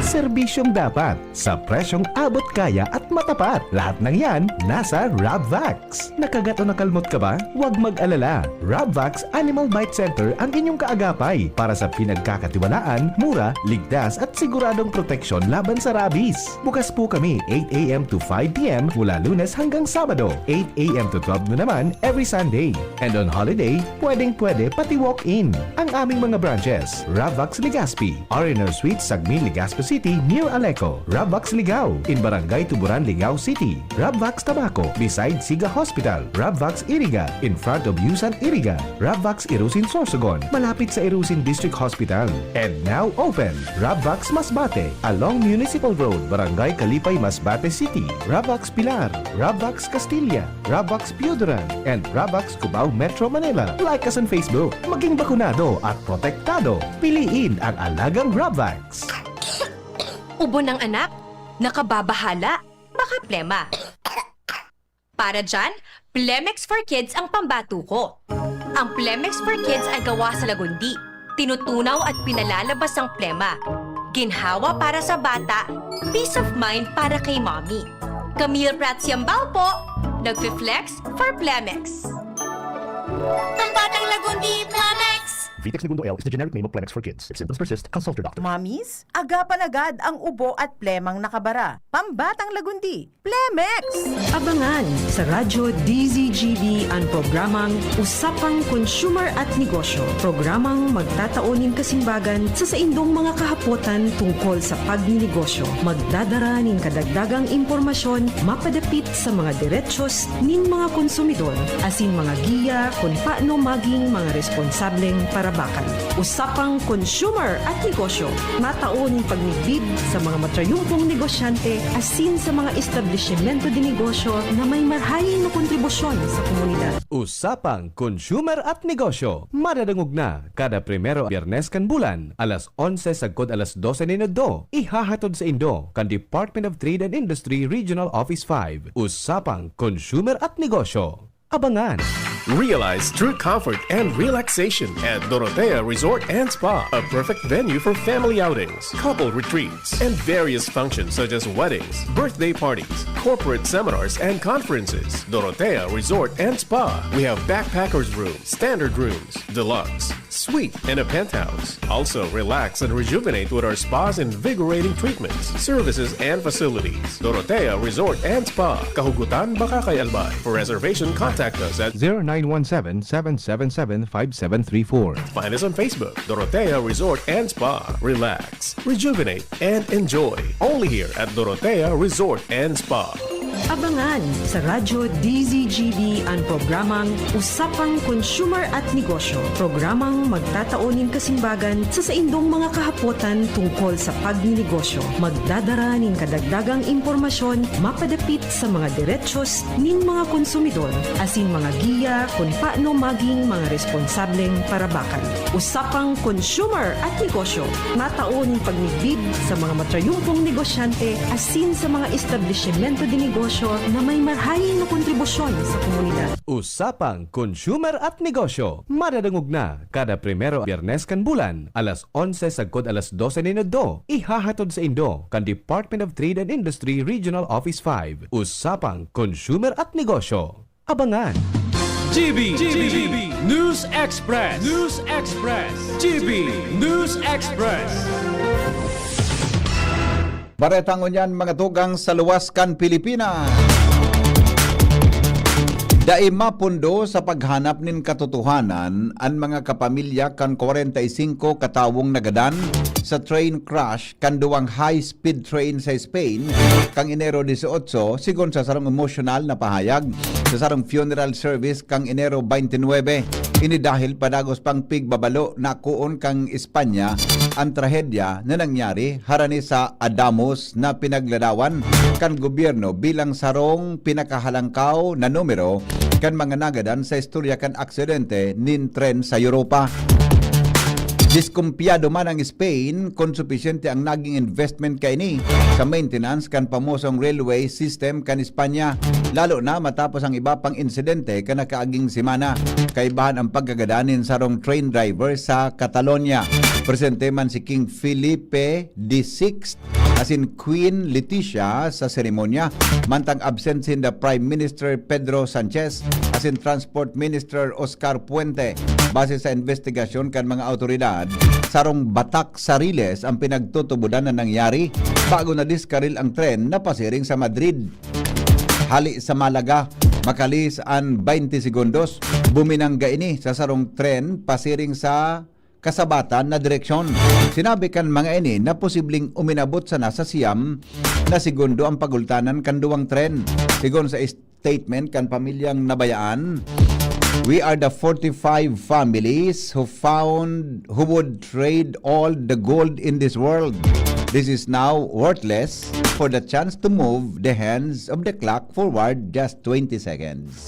Serbisyong dapat, sa presyong abot kaya at matapat. Lahat ng yan, nasa Rabvax. Nakagat o nakalmot ka ba? Huwag mag-alala. Rabvax Animal Bite Center ang inyong kaagapay para sa pinagkakatiwalaan, mura, ligtas at siguradong proteksyon laban sa rabies. Bukas po kami eight a m to five p m mula Lunes hanggang Sabado, eight a m to twelve noon naman every Sunday. And on holiday, pwedeng-pwede pati walk-in. Ang aming mga branches, Rabvax Legazpi, R and R Suite, Sagmin, Legazpi City, near Aleco. Rabvax Ligao, in Barangay Tuburan, Ligao City. Rabvax Tabaco, beside Siga Hospital. Rabvax Iriga, in front of Yusan Iriga. Rabvax Irusin Sorsogon, malapit sa Irusin District Hospital. And now open, Rabvax Masbate, along Municipal Road, Barangay Kalipay, Masbate City. Rabvax Pilar, Rabvax Castilla, Rabvax Pioduran, and Rabvax Cubao, Metro Manila. Like us on Facebook. Maging bakunado at protektado. Piliin ang alagang Rabvax. Ubo ng anak? Nakababahala? Baka plema. Para dyan, Plemex for Kids ang pambato ko. Ang Plemex for Kids ay gawa sa lagundi. Tinutunaw at pinalalabas ang plema. Ginhawa para sa bata, peace of mind para kay mommy. Camille Prats Yambao po, nagfi-flex for Plemex. Pambatang Lagundi, Plemex! Vitex Negundo L is the generic name of Plemex for Kids. If symptoms persist, consult your doctor. Mommies, agapan agad ang ubo at plemang nakabara. Pambatang Lagundi, Plemex! Abangan sa Radyo D Z G B an programang Usapang Consumer at Negosyo, programang magtatao nin kasimbagan sa saindong mga kahapotan tungkol sa pagninegosyo. Magdadara nin kadagdagang impormasyon mapadapit sa mga derechos nin mga konsumidor, asin mga giya kun paano maging mga responsableng parabakan. Usapang Consumer at Negosyo, matao nin pagmidbid sa mga matrayumpong negosyante asin sa mga establisimento de negosyo na may marhaing na kontribusyon sa komunidad. Usapang Consumer at Negosyo, madadangog na kada primero Biyernes kan bulan, alas onse sagkod alas dose nin udto, ihahatod saindo kan Department of Trade and Industry Regional Office five. Usapang Consumer at Negosyo. Abangan! Realize true comfort and relaxation at Dorotea Resort and Spa, a perfect venue for family outings, couple retreats, and various functions such as weddings, birthday parties, corporate seminars, and conferences. Dorotea Resort and Spa. We have backpackers room, standard rooms, deluxe, suite, and a penthouse. Also, relax and rejuvenate with our spa's invigorating treatments, services, and facilities. Dorotea Resort and Spa, Kahugutan, Bacacay, Albay. For reservation, contact us at zero nine one seven, seven seven seven, five seven three four. Find us on Facebook, Dorotea Resort and Spa. Relax, rejuvenate, and enjoy. Only here at Dorotea Resort and Spa. Abangan sa Radyo D Z G B an programang Usapang Consumer at Negosyo, programang magtatao nin kasimbagan sa saindong mga kahapotan tungkol sa pagninegosyo. Magdadara nin kadagdagang impormasyon mapadapit sa mga derechos nin mga konsumidor, asin mga giya kun paano maging mga responsableng parabakan. Usapang Consumer at Negosyo, matao nin pagmidbid sa mga matrayumpong negosyante asin sa mga establisimento de negosyo na may marahay na kontribusyon sa komunidad. Usapang Consumer at Negosyo, madadangog na kada primero Biyernes kan bulan, alas onse sagkod alas dose nin udto. Ihahatod saindo kan Department of Trade and Industry Regional Office five. Usapang Consumer at Negosyo. Abangan. G B, G B, News Express, News Express, G B News Express. Bareta ngunyan, mga tugang, sa luwas kan Pilipinas. Dai mapundo sa paghanap nin katotohanan an mga kapamilya kan kwarenta y singko katawong nagadan sa train crash kan duwang high-speed train sa Spain kan Enero dieciocho, sigon sa sarong emosyonal na pahayag sa sarong funeral service kan Enero twenty-nine. Ini dahil padagos pang pigbabalo na kuon kan Espanya an trahedya na nangyari harani sa Adamos na pinagladawan kan gobyerno bilang sarong pinakahalangkaw na numero kan mga nagadan sa istorya kan aksidente nin tren sa Europa. Diskumpiyado man ang Spain kun supisyente ang naging investment kaini sa maintenance kan pamosong railway system kan Espanya, lalo na matapos ang iba pang insidente kan nakaaging semana, kaibahan ang pagkagadan nin sarong train driver sa Catalonia. Presente man si King Felipe the sixth asin Queen Letizia sa seremonya, mantang absent sinda Prime Minister Pedro Sanchez asin Transport Minister Oscar Puente. Base sa investigasyon kan mga awtoridad, sarong batak sa riles ang pinagtutubodan na nangyari bago nadiskaril ang tren na pasiring sa Madrid. Hali sa Malaga, makalis an twenty segundos, buminangga ini sa sarong tren pasiring sa kasabatan na direksyon. Sinabi kan mga ini na posibleng uminabot sana sa siyam na segundo ang pagultanan kan duwang tren. Sigon sa statement kan pamilyang nabayaan, "We are the forty-five families who found, who would trade all the gold in this world. This is now worthless for the chance to move the hands of the clock forward just twenty seconds."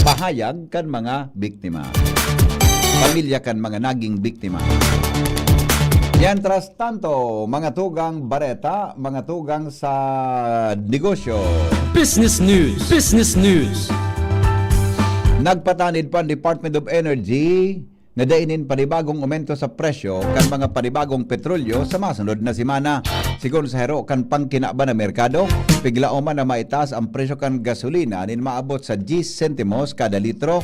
Pahayag kan mga biktima. Pamilya kan mga naging biktima. Mientras tanto, mga tugang bareta, mga tugang sa negosyo. Business News. Business News. Nagpatanid pa ang Department of Energy na dai nin panibagong aumento sa presyo kan mga panibagong petrolyo sa masunod na semana. Sigon sa hero kan pangkinaban na merkado, piglaoman na maitaas ang presyo kan gasolina nin maabot sa diyes sentimos kada litro,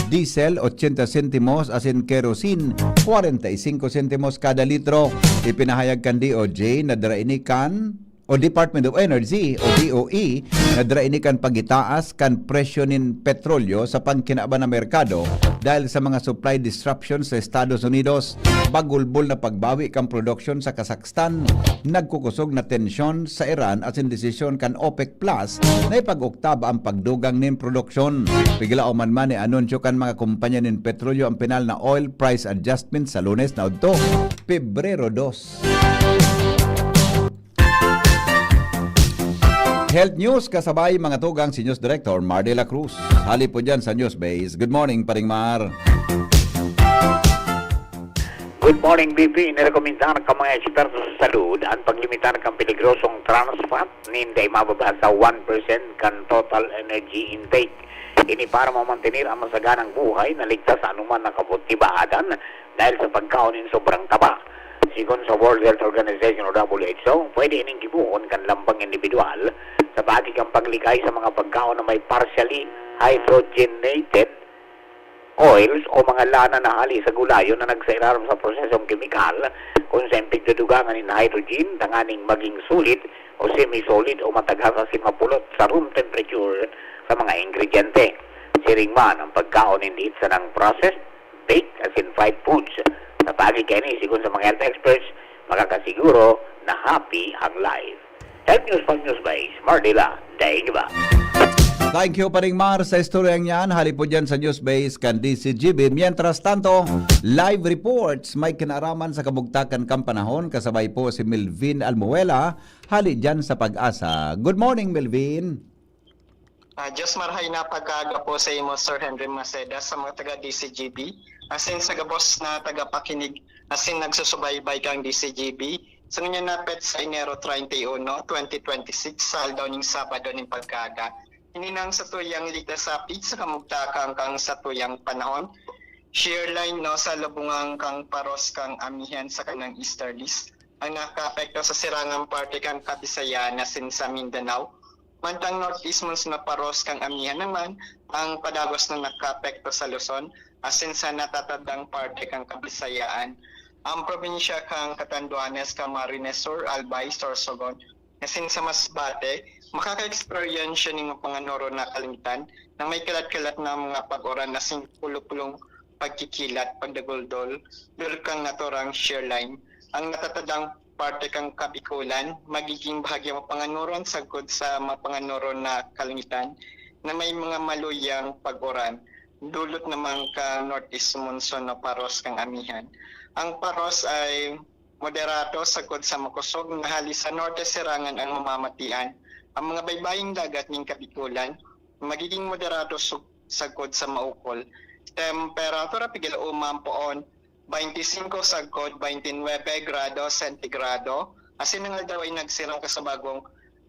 diesel, ochenta sentimos, asin kerosene, kwarenta y singko sentimos kada litro. Ipinahayag kan D O J na dara ini kan o Department of Energy o D O E, na dira ini kan pagitaas kan presyo nin petrolyo sa pangkinaban na merkado dahil sa mga supply disruption sa Estados Unidos. Bagulbol na pagbawi kan produksyon sa Kazakhstan, nagkukusog na tensyon sa Iran asin desisyon kan OPEC Plus na ipag-oktaba ang pagdugang nin produksyon. Piglaoman man ni anunsyo kan mga kompanya nin petrolyo ang pinal na oil price adjustment sa Lunes na udto, Pebrero dos. Health News kasabay mga tugang si News Director Mar de la Cruz. Hali po dyan sa News Base. Good morning, Paring Mar. Good morning, B P. Nirekomendar kan mga eksperto sa salud ang paglimitar kan peligrosong trans fat ninda ay mababa sa one percent kan total energy intake. Ini para mamantener ang masaganang buhay na ligtas sa anuman na kabutibahadan dahil sa pagkaon nin sobrang taba. Sigon sa World Health Organization o W H O, pwede ining gibohon kan lambang indibidwal sa paagi kan paglikay sa mga pagkaon na may partially hydrogenated oils o mga lana na hali sa gulayon na nagsairarom sa prosesong kemikal kun saen pigdudugangan nin hydrogen tanganing magin solid o semi-solid o matagas asin mapulot sa room temperature sa mga ingrediente. Siring man ang pagkaon nin diit sanang processed, baked asin fried foods. Sa paagi kaini, sigon sa mga health experts, makakasiguro na happy ang life. Health News Pag News Base, Mardila, Daig Iba. Thank you, Paring Mar, sa istoryang yan. Hali po dyan sa News Base kan D C G B. Mientras tanto, live reports may kinaraman sa kabugtakan kan panahon. Kasabay po si Melvin Almuela, hali dyan sa Pag-asa. Good morning, Melvin. Uh, Diyos marhay na pagkaaga po sa imo, Sir Henry Maceda, sa mga taga D C G B, asin sa gabos na tagapakinig, asin nagsusubaybay kang D C G B. Sa ngunyan na petsa Enero treinta y uno, twenty twenty-six, sa aldaw ning Sabado ning pagkaaga. Ini nang satuyang ligtas sa pit sa kamugtakan kan satuyang panahon. Shear line, no, sa lubungan kan paros kan amihan sa kanang easterlies ang nakaapekto sa sirangang parte kan Kabisayan asin sa Mindanao. Mantang northeast monsoon na paros kan amihan naman ang padagos na nakaapekto sa Luzon asin sa natatandang parte kan Kabisayaan. Ang probinsya kan Catanduanes, Camarines Sur, Albay, Sorsogon, asin sa Masbate, makaka-experience siya ning mga panganoron na kalangitan na may kalat-kalat na mga pag-uran asin pulupulong pagkikilat, pagdaguldol, dulot kan naturang shear line. Ang natatandang parte kan Kabikulan, magiging bahagyo mapanganuron sagkod sa mapanganuron na kalangitan na may mga maluyang pag-uran. Dulot naman ka northeast monsoon na paros kan amihan. Ang paros ay moderato sagkod sa makosog na hali sa norte sirangan ang mamamatian. Ang mga baybaying dagat nin Kabikulan magiging moderato sug- sagkod sa maukol. Temperatura pigil uman poon, twenty-five sagkod twenty-nine grado sentigrado. Asin ang aldaw ay nagsirang kasabagong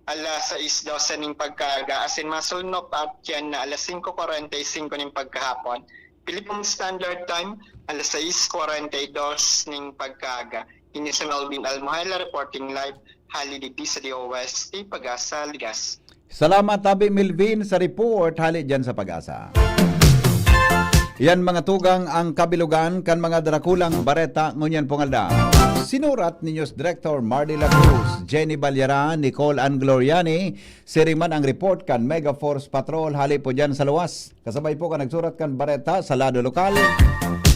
alas sais dose ning pagkaaga, asin masulnop at yan na alas singko kwarenta y singko ning pagkahapon. Philippine Standard Time, alas sais kwarenta y dos ning pagkaaga. Ini si Melvin Almohela reporting live hali digdi sa D O S T, Pag-asa, Ligas. Salamat, Abi Melvin, sa report hali dyan sa Pag-asa. Yan mga tugang ang kabilugan kan mga drakulang bareta ngunyan pong aldaw. Sinurat ni News Director Mardy La Cruz, Jenny Balyara, Nicole Angloriani, siring man ang report kan Mega Force Patrol hali po dyan sa luwas. Kasabay po kan nagsurat kan bareta sa lado lokal,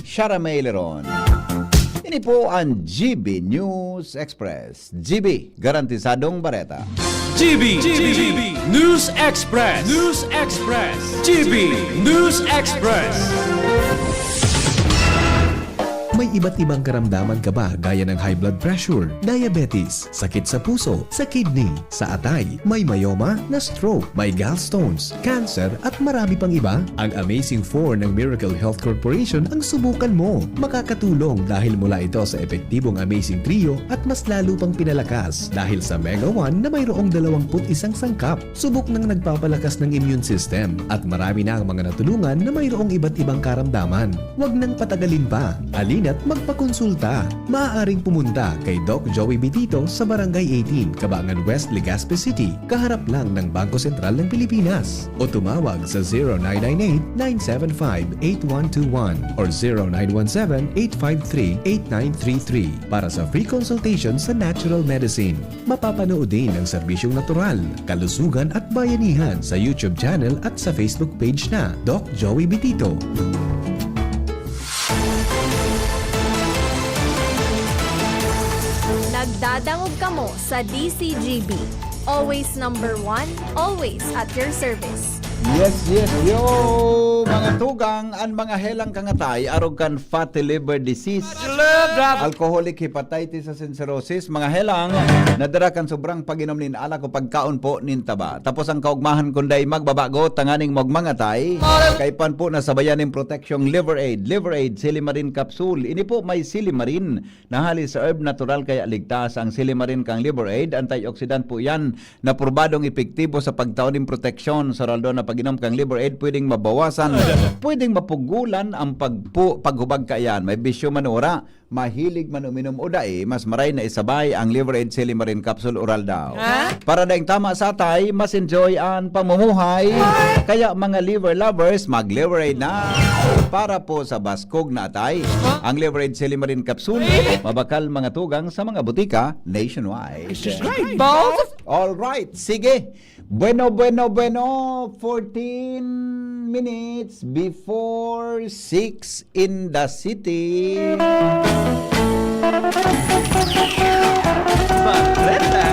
Shara May Leron. Ini po ang G B News Express. G B, garantisadong bareta. G B, G B, News Express. News Express. G B News Express. May iba't ibang karamdaman ka ba gaya ng high blood pressure, diabetes, sakit sa puso, sa kidney, sa atay, may myoma, na-stroke, may gallstones, cancer, at marami pang iba? Ang Amazing four ng Miracle Health Corporation ang subukan mo. Makakatulong dahil mula ito sa epektibong Amazing Trio at mas lalo pang pinalakas dahil sa Mega one na mayroong dalawampu't isang sangkap. Subok nang nagpapalakas ng immune system at marami na ang mga natulungan na mayroong iba't ibang karamdaman. Huwag nang patagalin pa. Halina't magpakonsulta. Maaaring pumunta kay Doc Joey Bitito sa Barangay eighteen, Cabangan West, Legazpi City, kaharap lang ng Bangko Sentral ng Pilipinas. O tumawag sa zero nine nine eight, nine seven five, eight one two one or zero nine one seven, eight five three, eight nine three three para sa free consultation sa natural medicine. Mapapanood din ang serbisyong natural, kalusugan at bayanihan sa YouTube channel at sa Facebook page na Doc Joey Bitito. Nagdadangog kamo sa D C G B. Always number one, always at your service. Yes, yes, yo! Mga tugang, an mga helang kangatay, arog kan fatty liver disease, alcoholic hepatitis asin cirrhosis, mga helang na dara kan sobrang pag-inom nin alak o pagkaon po nin taba. Tapos ang kaugmahan kun dai magbabago tanganing magmangatay, kaipan po na sabayan nin proteksyong Liver Aid, Liver Aid, Silimarin Capsule. Ini po may silimarin na hali sa herb natural kaya ligtas. Ang silimarin kan Liver Aid, antioxidant po yan na probadong epektibo sa pagtao nin proteksyon sa raldo na pag-inom kang Liver Aid, pwedeng mabawasan, pwedeng mapugulan ang pagpu-, paghubag kaiyan. May bisyo man o wala, mahilig man uminom o dai, mas maray na isabay ang Liver Aid Silimarin Capsule Oral daw. Ha? Para daing tama sa atay, mas enjoy ang pamumuhay. Kaya mga liver lovers, mag-Liver Aid na. Para po sa baskog na atay, ang Liver Aid Silimarin Capsule, mabakal mga tugang sa mga butika nationwide. Balls? All right, sige. Bueno, bueno, bueno, fourteen minutes before six in the city. Bareta.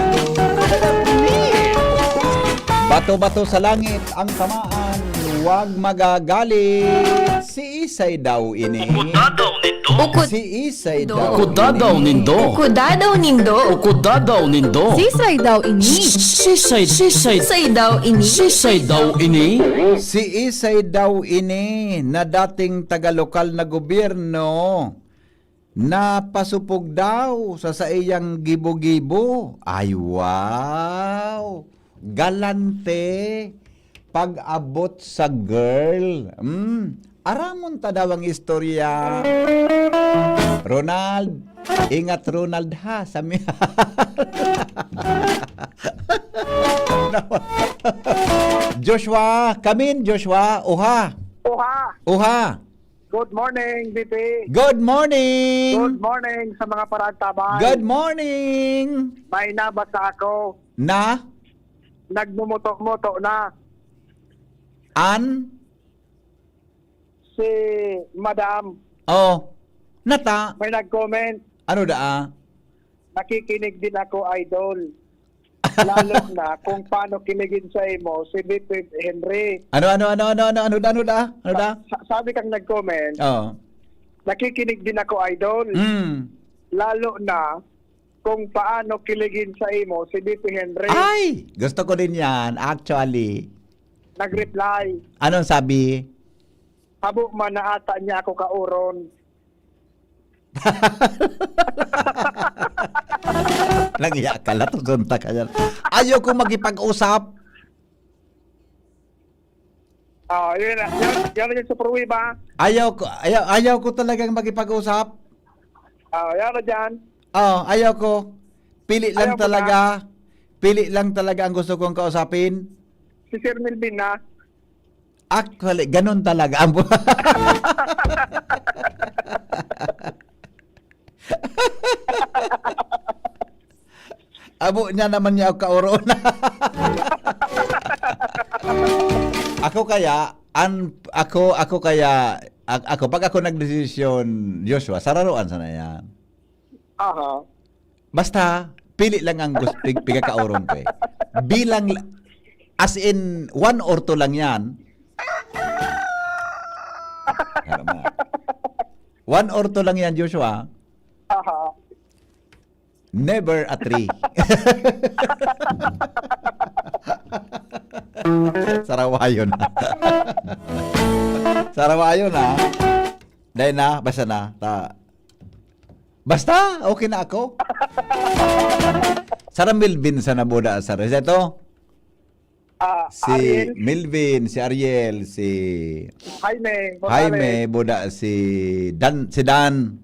Bato-bato sa langit ang tamaan, huwag magagalit. Si Isay daw ini. Ukudadaw nindo. Ukod- Si Isay daw Ukuda daw ini. Nindo. Ukuda daw nindo. Ukuda daw nindo. Sisay daw ini. Sisay, sisay. Sisay daw ini. Sisay daw ini. Si Isay daw ini na dating taga-lokal na gobyerno, napasupog daw sa saiyang gibo-gibo. Ay, wow! Galante pag-abot sa girl. Hmm. Aramon ta daw ang istorya. Ronald, ingat Ronald ha, sa mi-, Joshua, kamin Joshua, uha. Uha. Uha. Good morning, B P. Good morning. Good morning sa mga paraagtabay. Good morning. May nabasa ako. Na? Nagmumoto-moto na. An? Si Madam. Oh. Nata. May nag-comment. Ano daa? Nakikinig din ako, idol. Lalo na kung paano kinigin sa imo si B P Henry. Ano, ano, ano, ano, ano, ano, ano da? Ano da? Sa-, sa-, sabi kang nag-comment, Oo. "Nakikinig din ako, idol." Mm. Lalo na kung paano kiligin sa imo si B P Henry. Ay! Gusto ko din yan, actually. Nag-reply. Anong sabi? "Habo man na ata niya ako kaoron." Nangya ka, latugon ta ka yan. Ayaw ko magipag-usap. Ah, yun na. Yan, yan na yung sa pruweba. Ayaw ko, ayaw, ayaw ko talagang magipag-usap. Ah, yan na dyan. Oh, ayaw ko. Pili lang Ayaw ko talaga. Pili lang talaga ang gusto kong kausapin. Si Sir Melvin na. Actually, ganun talaga ang bu-, Abo niya naman niya kaoron. Ako kaya, an-, ako, ako kaya, a-, ako, pag ako nagdesisyon, Joshua, sararoan sana yan. Aha. Basta, pili lang ang gus-, pig-, pigkakaoron ko eh. Bilang, la-, as in, one or two lang yan. Ano nga? One or two lang yan, Joshua. Aha. Never a three. Sarawayon na. Sarawayon na. Dahil na, basta na. Ta-, basta, okay na ako. Sara Melvin sa nabuda, sir. Is ito? Ah, Si Ariel. Melvin, si Ariel, si Jaime Gonzalez. Jaime, buda, si Dan, si Dan.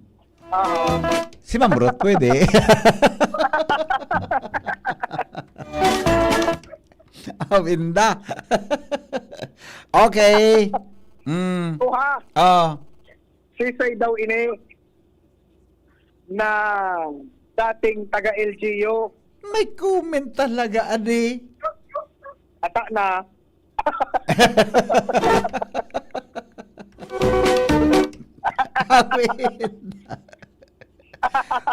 Ah. Si Ma'am Ruth, pwede. Abinda. Okay. Mm. Uha. Oh. Sisay daw ini na dating taga L G U? May comment talaga, adi. Ata na. Awin.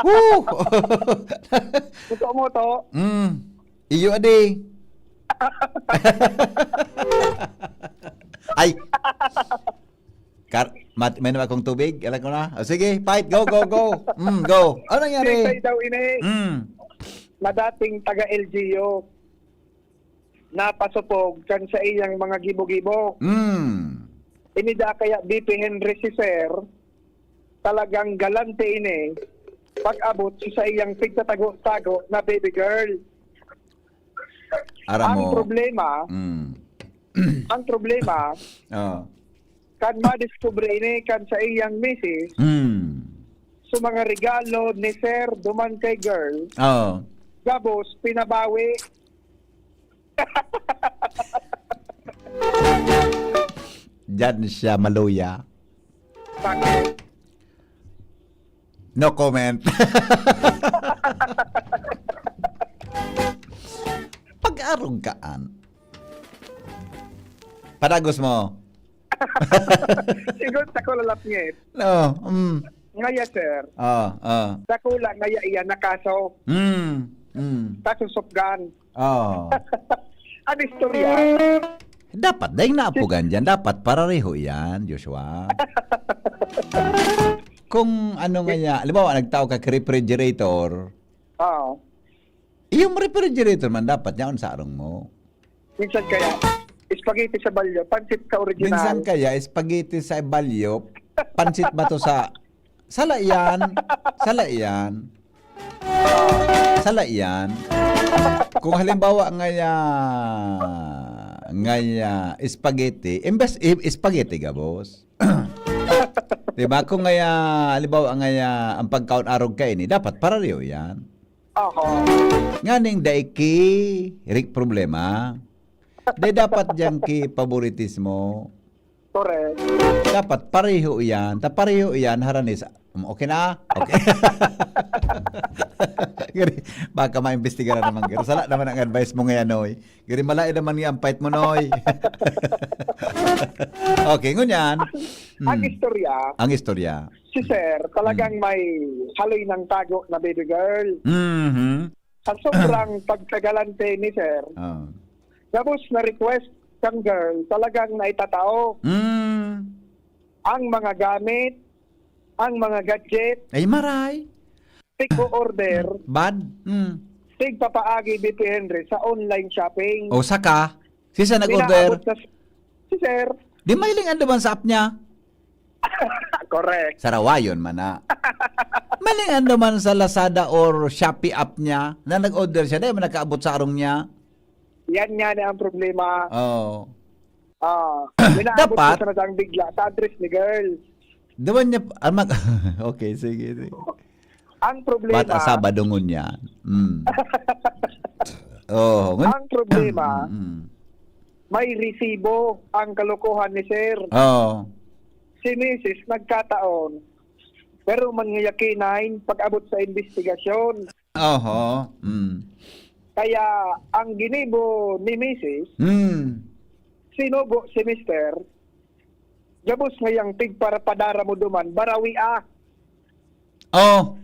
Woo! Gusto mo to? Mm. Iyo, adi. Ay. Kar-, mat-, may naman akong tubig. Alam ko na. O, sige, fight. Go, go, go. Mm, go. Ano nangyari? Sisay daw ini Mm. na dating taga L G U, napasupog kan sa iyang mga gibo-gibo. Mm. Ini da kaya B P Henry si Sir, talagang galante ini pag-abot sa iyang pigtatago-tago na baby girl. Aram Ang mo, problema, mm. Ang problema, Oh. kan madiskubre ini kan sa iyang misis, Mm. sa mga regalo ni sir duman kay girl, Oh. gabos, pinabawi. Diyan siya maluya. Bakit? No comment. Pag-arog kaan. Padagos mo. Sigon sa ko lalapngit. No. Mm. Ngaya, sir, Oh, oh. dakula ngaya iyan na kaso. Mm. Mm. Kaso sukgan. Oh. Ang istorya, Dapat, dahil naapugan dyan, dapat parareho yan, Joshua. Kung ano nga niya, halimbawa, nagtao ka refrigerator, oo. yung refrigerator man dapat yaon sa arong mo. Minsan kaya, spaghetti sa balyo, pansit sa original. Minsan kaya, spaghetti sa balyo, pansit ba to sa... Sala yan. Sala yan. Sala yan. Kung halimbawa ngaya, ngaya spaghetti, imbes i- spaghetti gabos. Diba? Kung ngaya, halimbawa ngaya, ang pagkaon arog kaini, dapat parareho yan. Oho. Nganing dai ki rik problema. Dai dapat dyan ki favoritismo. Correct. Dapat pareho iyan. Ta pareho iyan, haranis. Um, okay na? Okay. Gari, baka maimbestigaran naman, gari. Sala naman ang advice mo ngayon, Noy. Gari, malain naman nga ang fight mo, Noy. Okay, ngunyan. Ang Hmm. istorya, Ang istorya. si sir, talagang may haloy ng tago na baby girl. Mhm. Sa sobrang pagkagalante ni sir, Oh. gabos na request kang girl, talagang naitatao. Mm. Ang mga gamit, ang mga gadget, Ay, maray. tig-o-order, Bad. Mm. tigpapaagi, B P Henry, sa online shopping. O saka, sisa nag-order. Pinaabot sa si sir. Di may lingan naman sa app niya. Correct. Sarawayon man na. May lingan naman sa Lazada or Shopee app niya na nag-order siya, dahil nakaabot sa arong niya. Yan nga na ang problema. Oh. Ah, pinaabot Dapat- ko sa nadang bigla sa address ni girl. Dawan niya, ah, mag- okay, sige, sige. Ang problema, Ba't asaba dungon yan? Mm. Oh, ngun- ang problema, Mm. may resibo ang kalokohan ni sir. Oh. Si misis nagkataon. Pero man nga yakinain pag-abot sa investigasyon. Oho. Mm. Kaya ang ginibo ni misis, Mm. sinugo si mister, gabos ngayang tigparapadara mo duman, barawi ah. Oh.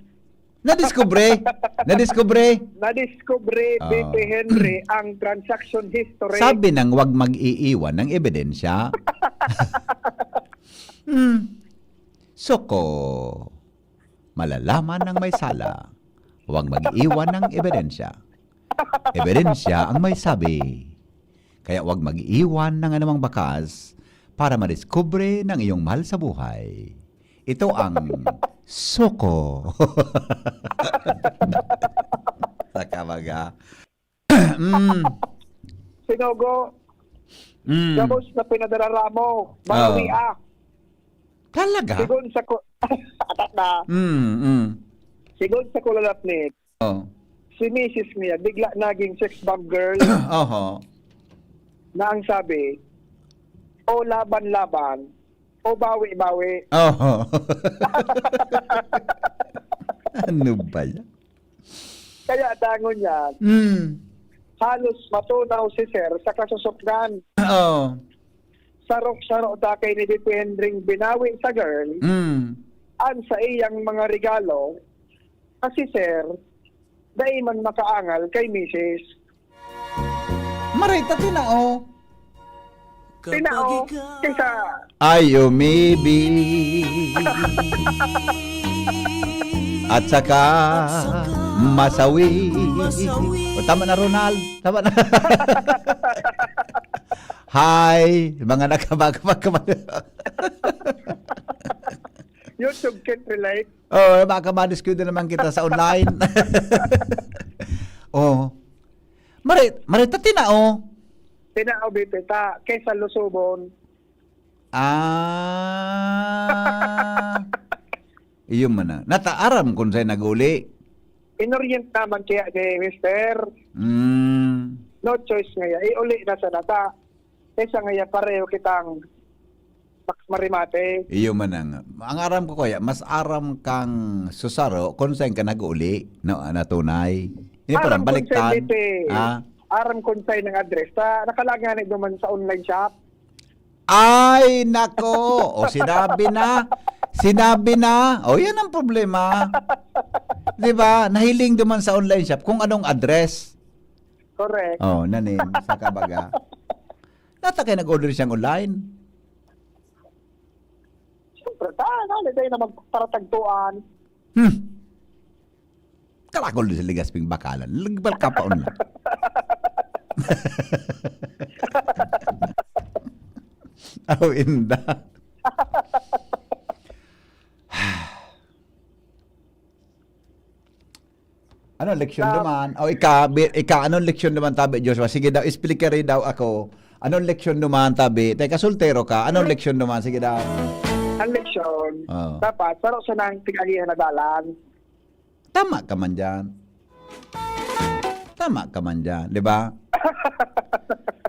Nadiskubre. Nadiskubre. Nadiskubre, Ah. B P Henry, ang transaction history. Sabi nang wag mag-iiwan ng ebidensya. Hmm. Soko. Malalaman ng may sala. Huwag mag-iwan ng ebidensya. Ebidensya ang may sabi. Kaya huwag mag-iwan ng anumang bakas para madiskubre ng iyong mahal sa buhay. Ito ang Soko. Saka baga. Mm. Sinugo, Mm. gabos na pinadarara mo, barawi Oo. ah. Talaga? Sigon sa ko, atat na. Mm, mm. Sigon sa kulalapnit, Oh. si misis niya, bigla naging sex bomb girl Oho. na ang sabi, o laban-laban, o bawi-bawi. Oho. Ano ba yan? Kaya dangon niya, Mm. halos matunaw si sir sa kasusukdan. Oo. Sarok-sarok ta kay ni Dependring binawi sa girl, Mm. ang sa iyang mga regalo, kasi sir, dai man makaangal kay misis. Maray ta tinao. Tinao, kaysa Ay, umibi. At saka, masawi. O, tama na, Ronald. Tama na. Hi, mga nakabagabag ka ba? YouTube can't relate. Oh, baka ma-discount na naman kita sa online. Oh. Mare, mare ta tinao. Pinaubi ta kaysa lusubon. Ah. Iyo man na. Nataaram kung sa'yo nag-uli. Inorient naman kaya ni Mister. Mm. No choice nga ya. Iuli na sa nata. Kaysa nga ya pareho kitang Max Marimate. Iyo man ang, ang aram ko kaya, mas aram kang susaro kung saan ka nag-uli, no, na tunay. Ini pa lang, Aram kung baliktad. saan dito eh. Ah. Aram kung saan ang address. Ta, nakalaga na duman sa online shop. Ay, nako! O, sinabi na. Sinabi na. O, yan ang problema. Di ba? Nahiling duman sa online shop kung anong address. Correct. Oh, nanin, sa kabaga. Nata kayo nag-order siyang online. Siyempre, ta, ano, tayo na magparatagtuan. Hmm. Kalakol din sa ligas ping bakalan. Lagbal ka pa online. Aw, inda. Anong leksyon Sa- naman? O ika, bi- ika, anong leksyon naman, tabi, Joshua? Sige daw, explique daw ako. Anong leksyon naman, tabi? Teka, soltero ka. Anong Lek- leksyon naman? Sige daw. Ang leksyon, Oo. dapat, pero sa nang tig-agihan na dalan. Tama ka man dyan. Tama ka man dyan, di ba?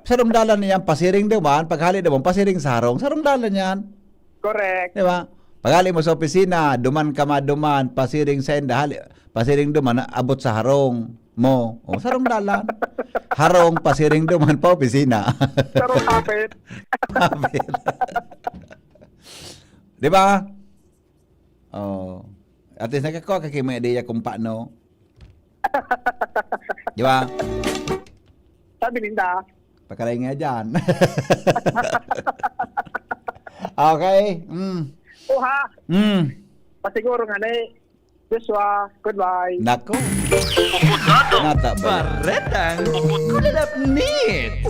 Sarong dalan niyan, pasiring duman, paghali duman, pasiring sa harong. Sarong dalan yan. Correct. Di ba? Paghali mo sa opisina, duman ka maduman, pasiring sa inda, hali, pasiring duman, abot sa harong mo. O, sarong dalan. Harong, pasiring duman, pa opisina. Sarong hapit. Hapit. Di ba? Oh. At least nagkakuha ka kay mga ideya kung paano. Di ba? Sabi ninda. Pakalay nga dyan. Okay. Mm. Oha. Mm. Pasiguro nga ni Joshua. Goodbye. Nako. Nata ba? Baretang Kulalapnit.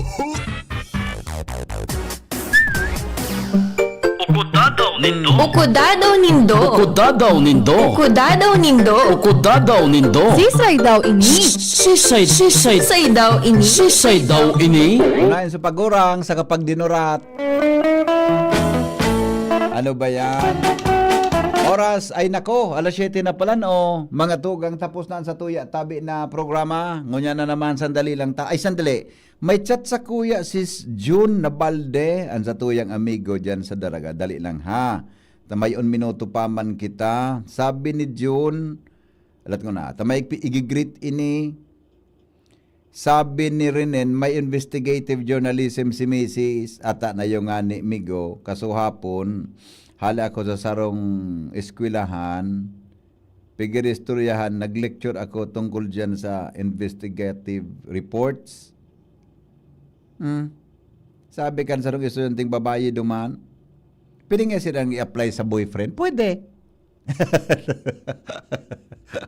Ukudadaw nindo. Ukudadaw nindo. Ukudadaw nindo. Ukudadaw nindo. Ukudadaw nindo. Sisay daw ini? Sisay, sisay. Sisay daw ini? Sisay daw ini? Unahin sa pagurang, sa kapagdinurat. Ano ba yan? Oras, ay nako, alas siyete na pala, no? Mga tugang, tapos na ang satuya tabi na programa. Ngunyan na naman, sandali lang ta-, ay, sandali. May chat sakuya si Jun Nabalde, ang satuyang amigo dyan sa Daraga. Dali lang, ha? Ta may un minuto pa man kita. Sabi ni Jun, alat ko na, ta may pi-, igigreet ini. Sabi ni Renen, may investigative journalism si misis, ata na yung nga ni Migo, kasuhapon, hali ako sa sarong eskwelahan, pigiristoryahan, nag-lecture ako tungkol dyan sa investigative reports. Hmm. Sabi kan sarong estudyanteng babayi duman, pwede nga silang i-apply sa boyfriend? Pwede.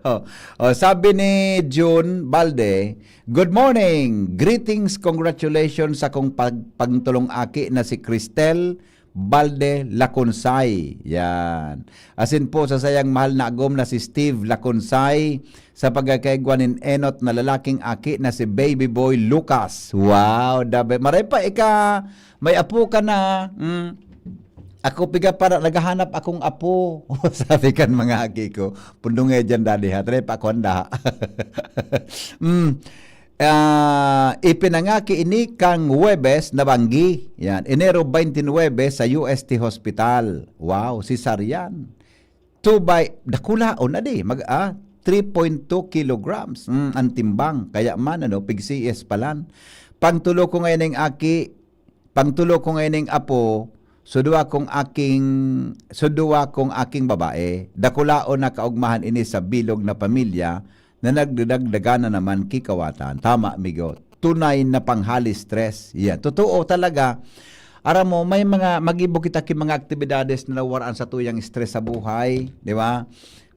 Oh, oh, sabi ni June Balde, "Good morning! Greetings, congratulations sa kong pag-, pagtulong aki na si Cristel Balde Laconsay." Yan. Asin po sa sayang mahal na agom na si Steve Laconsay, sa pagkakaigwa nin enot na lalaking aki na si Baby Boy Lucas. Wow, the be-, maray pa ika, may apo ka na. Mm. Ako piga para naghahanap akong apo. Sabi kan mga aki ko, "Pundong nga dyan, daddy, ha? Try pa ako, handa." Mm. Ah, ipinangaki ini kang Huwebes na banggi. Yan, Enero twenty-nine sa U S T Hospital. Wow, cesarean. Two by, dakulaon na di, mag, ah, three point two kilograms. Mm, ang timbang. Kaya man, ano, pig C S palan. Pangtulo ko ngayon ang aki, pangtulo ko ngayon ang apo, so duwa kong aking, so duwa kong aking babae. Dakulaon na kaugmahan ini sa bilog na pamilya na nagdadagdagan na naman kikawatan. Tama, amigo. Tunay na panghali stress. Yan. Totoo talaga. Aram mo, may mga, mag-ibo kita ki mga aktibidades na nawaraan sa tuyang stress sa buhay, di ba?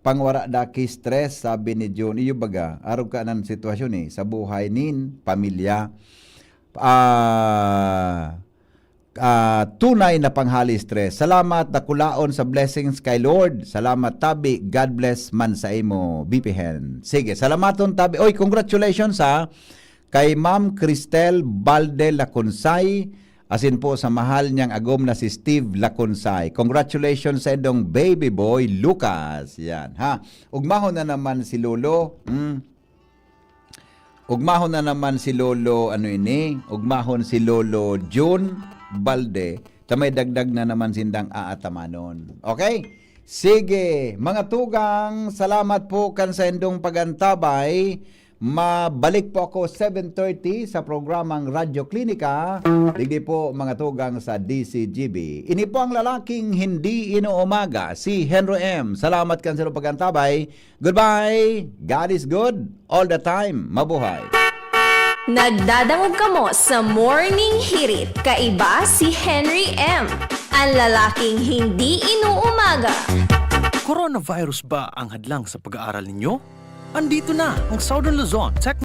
Pangwara da ki stress, sabi ni June. Iyo baga, arog ka ng sitwasyon eh, sa buhay nin pamilya. Ah, ah, tunay na panghali stress. Salamat, dakulaon sa blessings kay Lord. Salamat, tabi. God bless man sa imo, B P Hen. Sige, salamaton, tabi. Oy, congratulations, ha. kay Ma'am Cristel Balde Laconsay, asin po sa mahal niyang agom na si Steve Laconsay. Congratulations sa indong baby boy, Lucas. Yan, ha? Ugmahon na naman si Lolo. Hmm. Ugmahon na naman si Lolo, ano ini? Ugmahon si Lolo June Balde. Ta may dagdag na naman sindang aatamanon. Okay? Sige, mga tugang, salamat po kan saindong pagantabay. Mabalik po ako seven thirty sa programang Radyo Klinika. Digdi po, mga tugang, sa D C G B. Ini po ang lalaking hindi inuumaga, si Henry M. Salamat kan saindong pagantabay. Goodbye. God is good all the time. Mabuhay. Nagdadangog kamo sa Morning Hirit, kaiba si Henry M, ang lalaking hindi inuumaga. Coronavirus ba ang hadlang sa pag-aaral ninyo? Andito na ang Southern Luzon Technical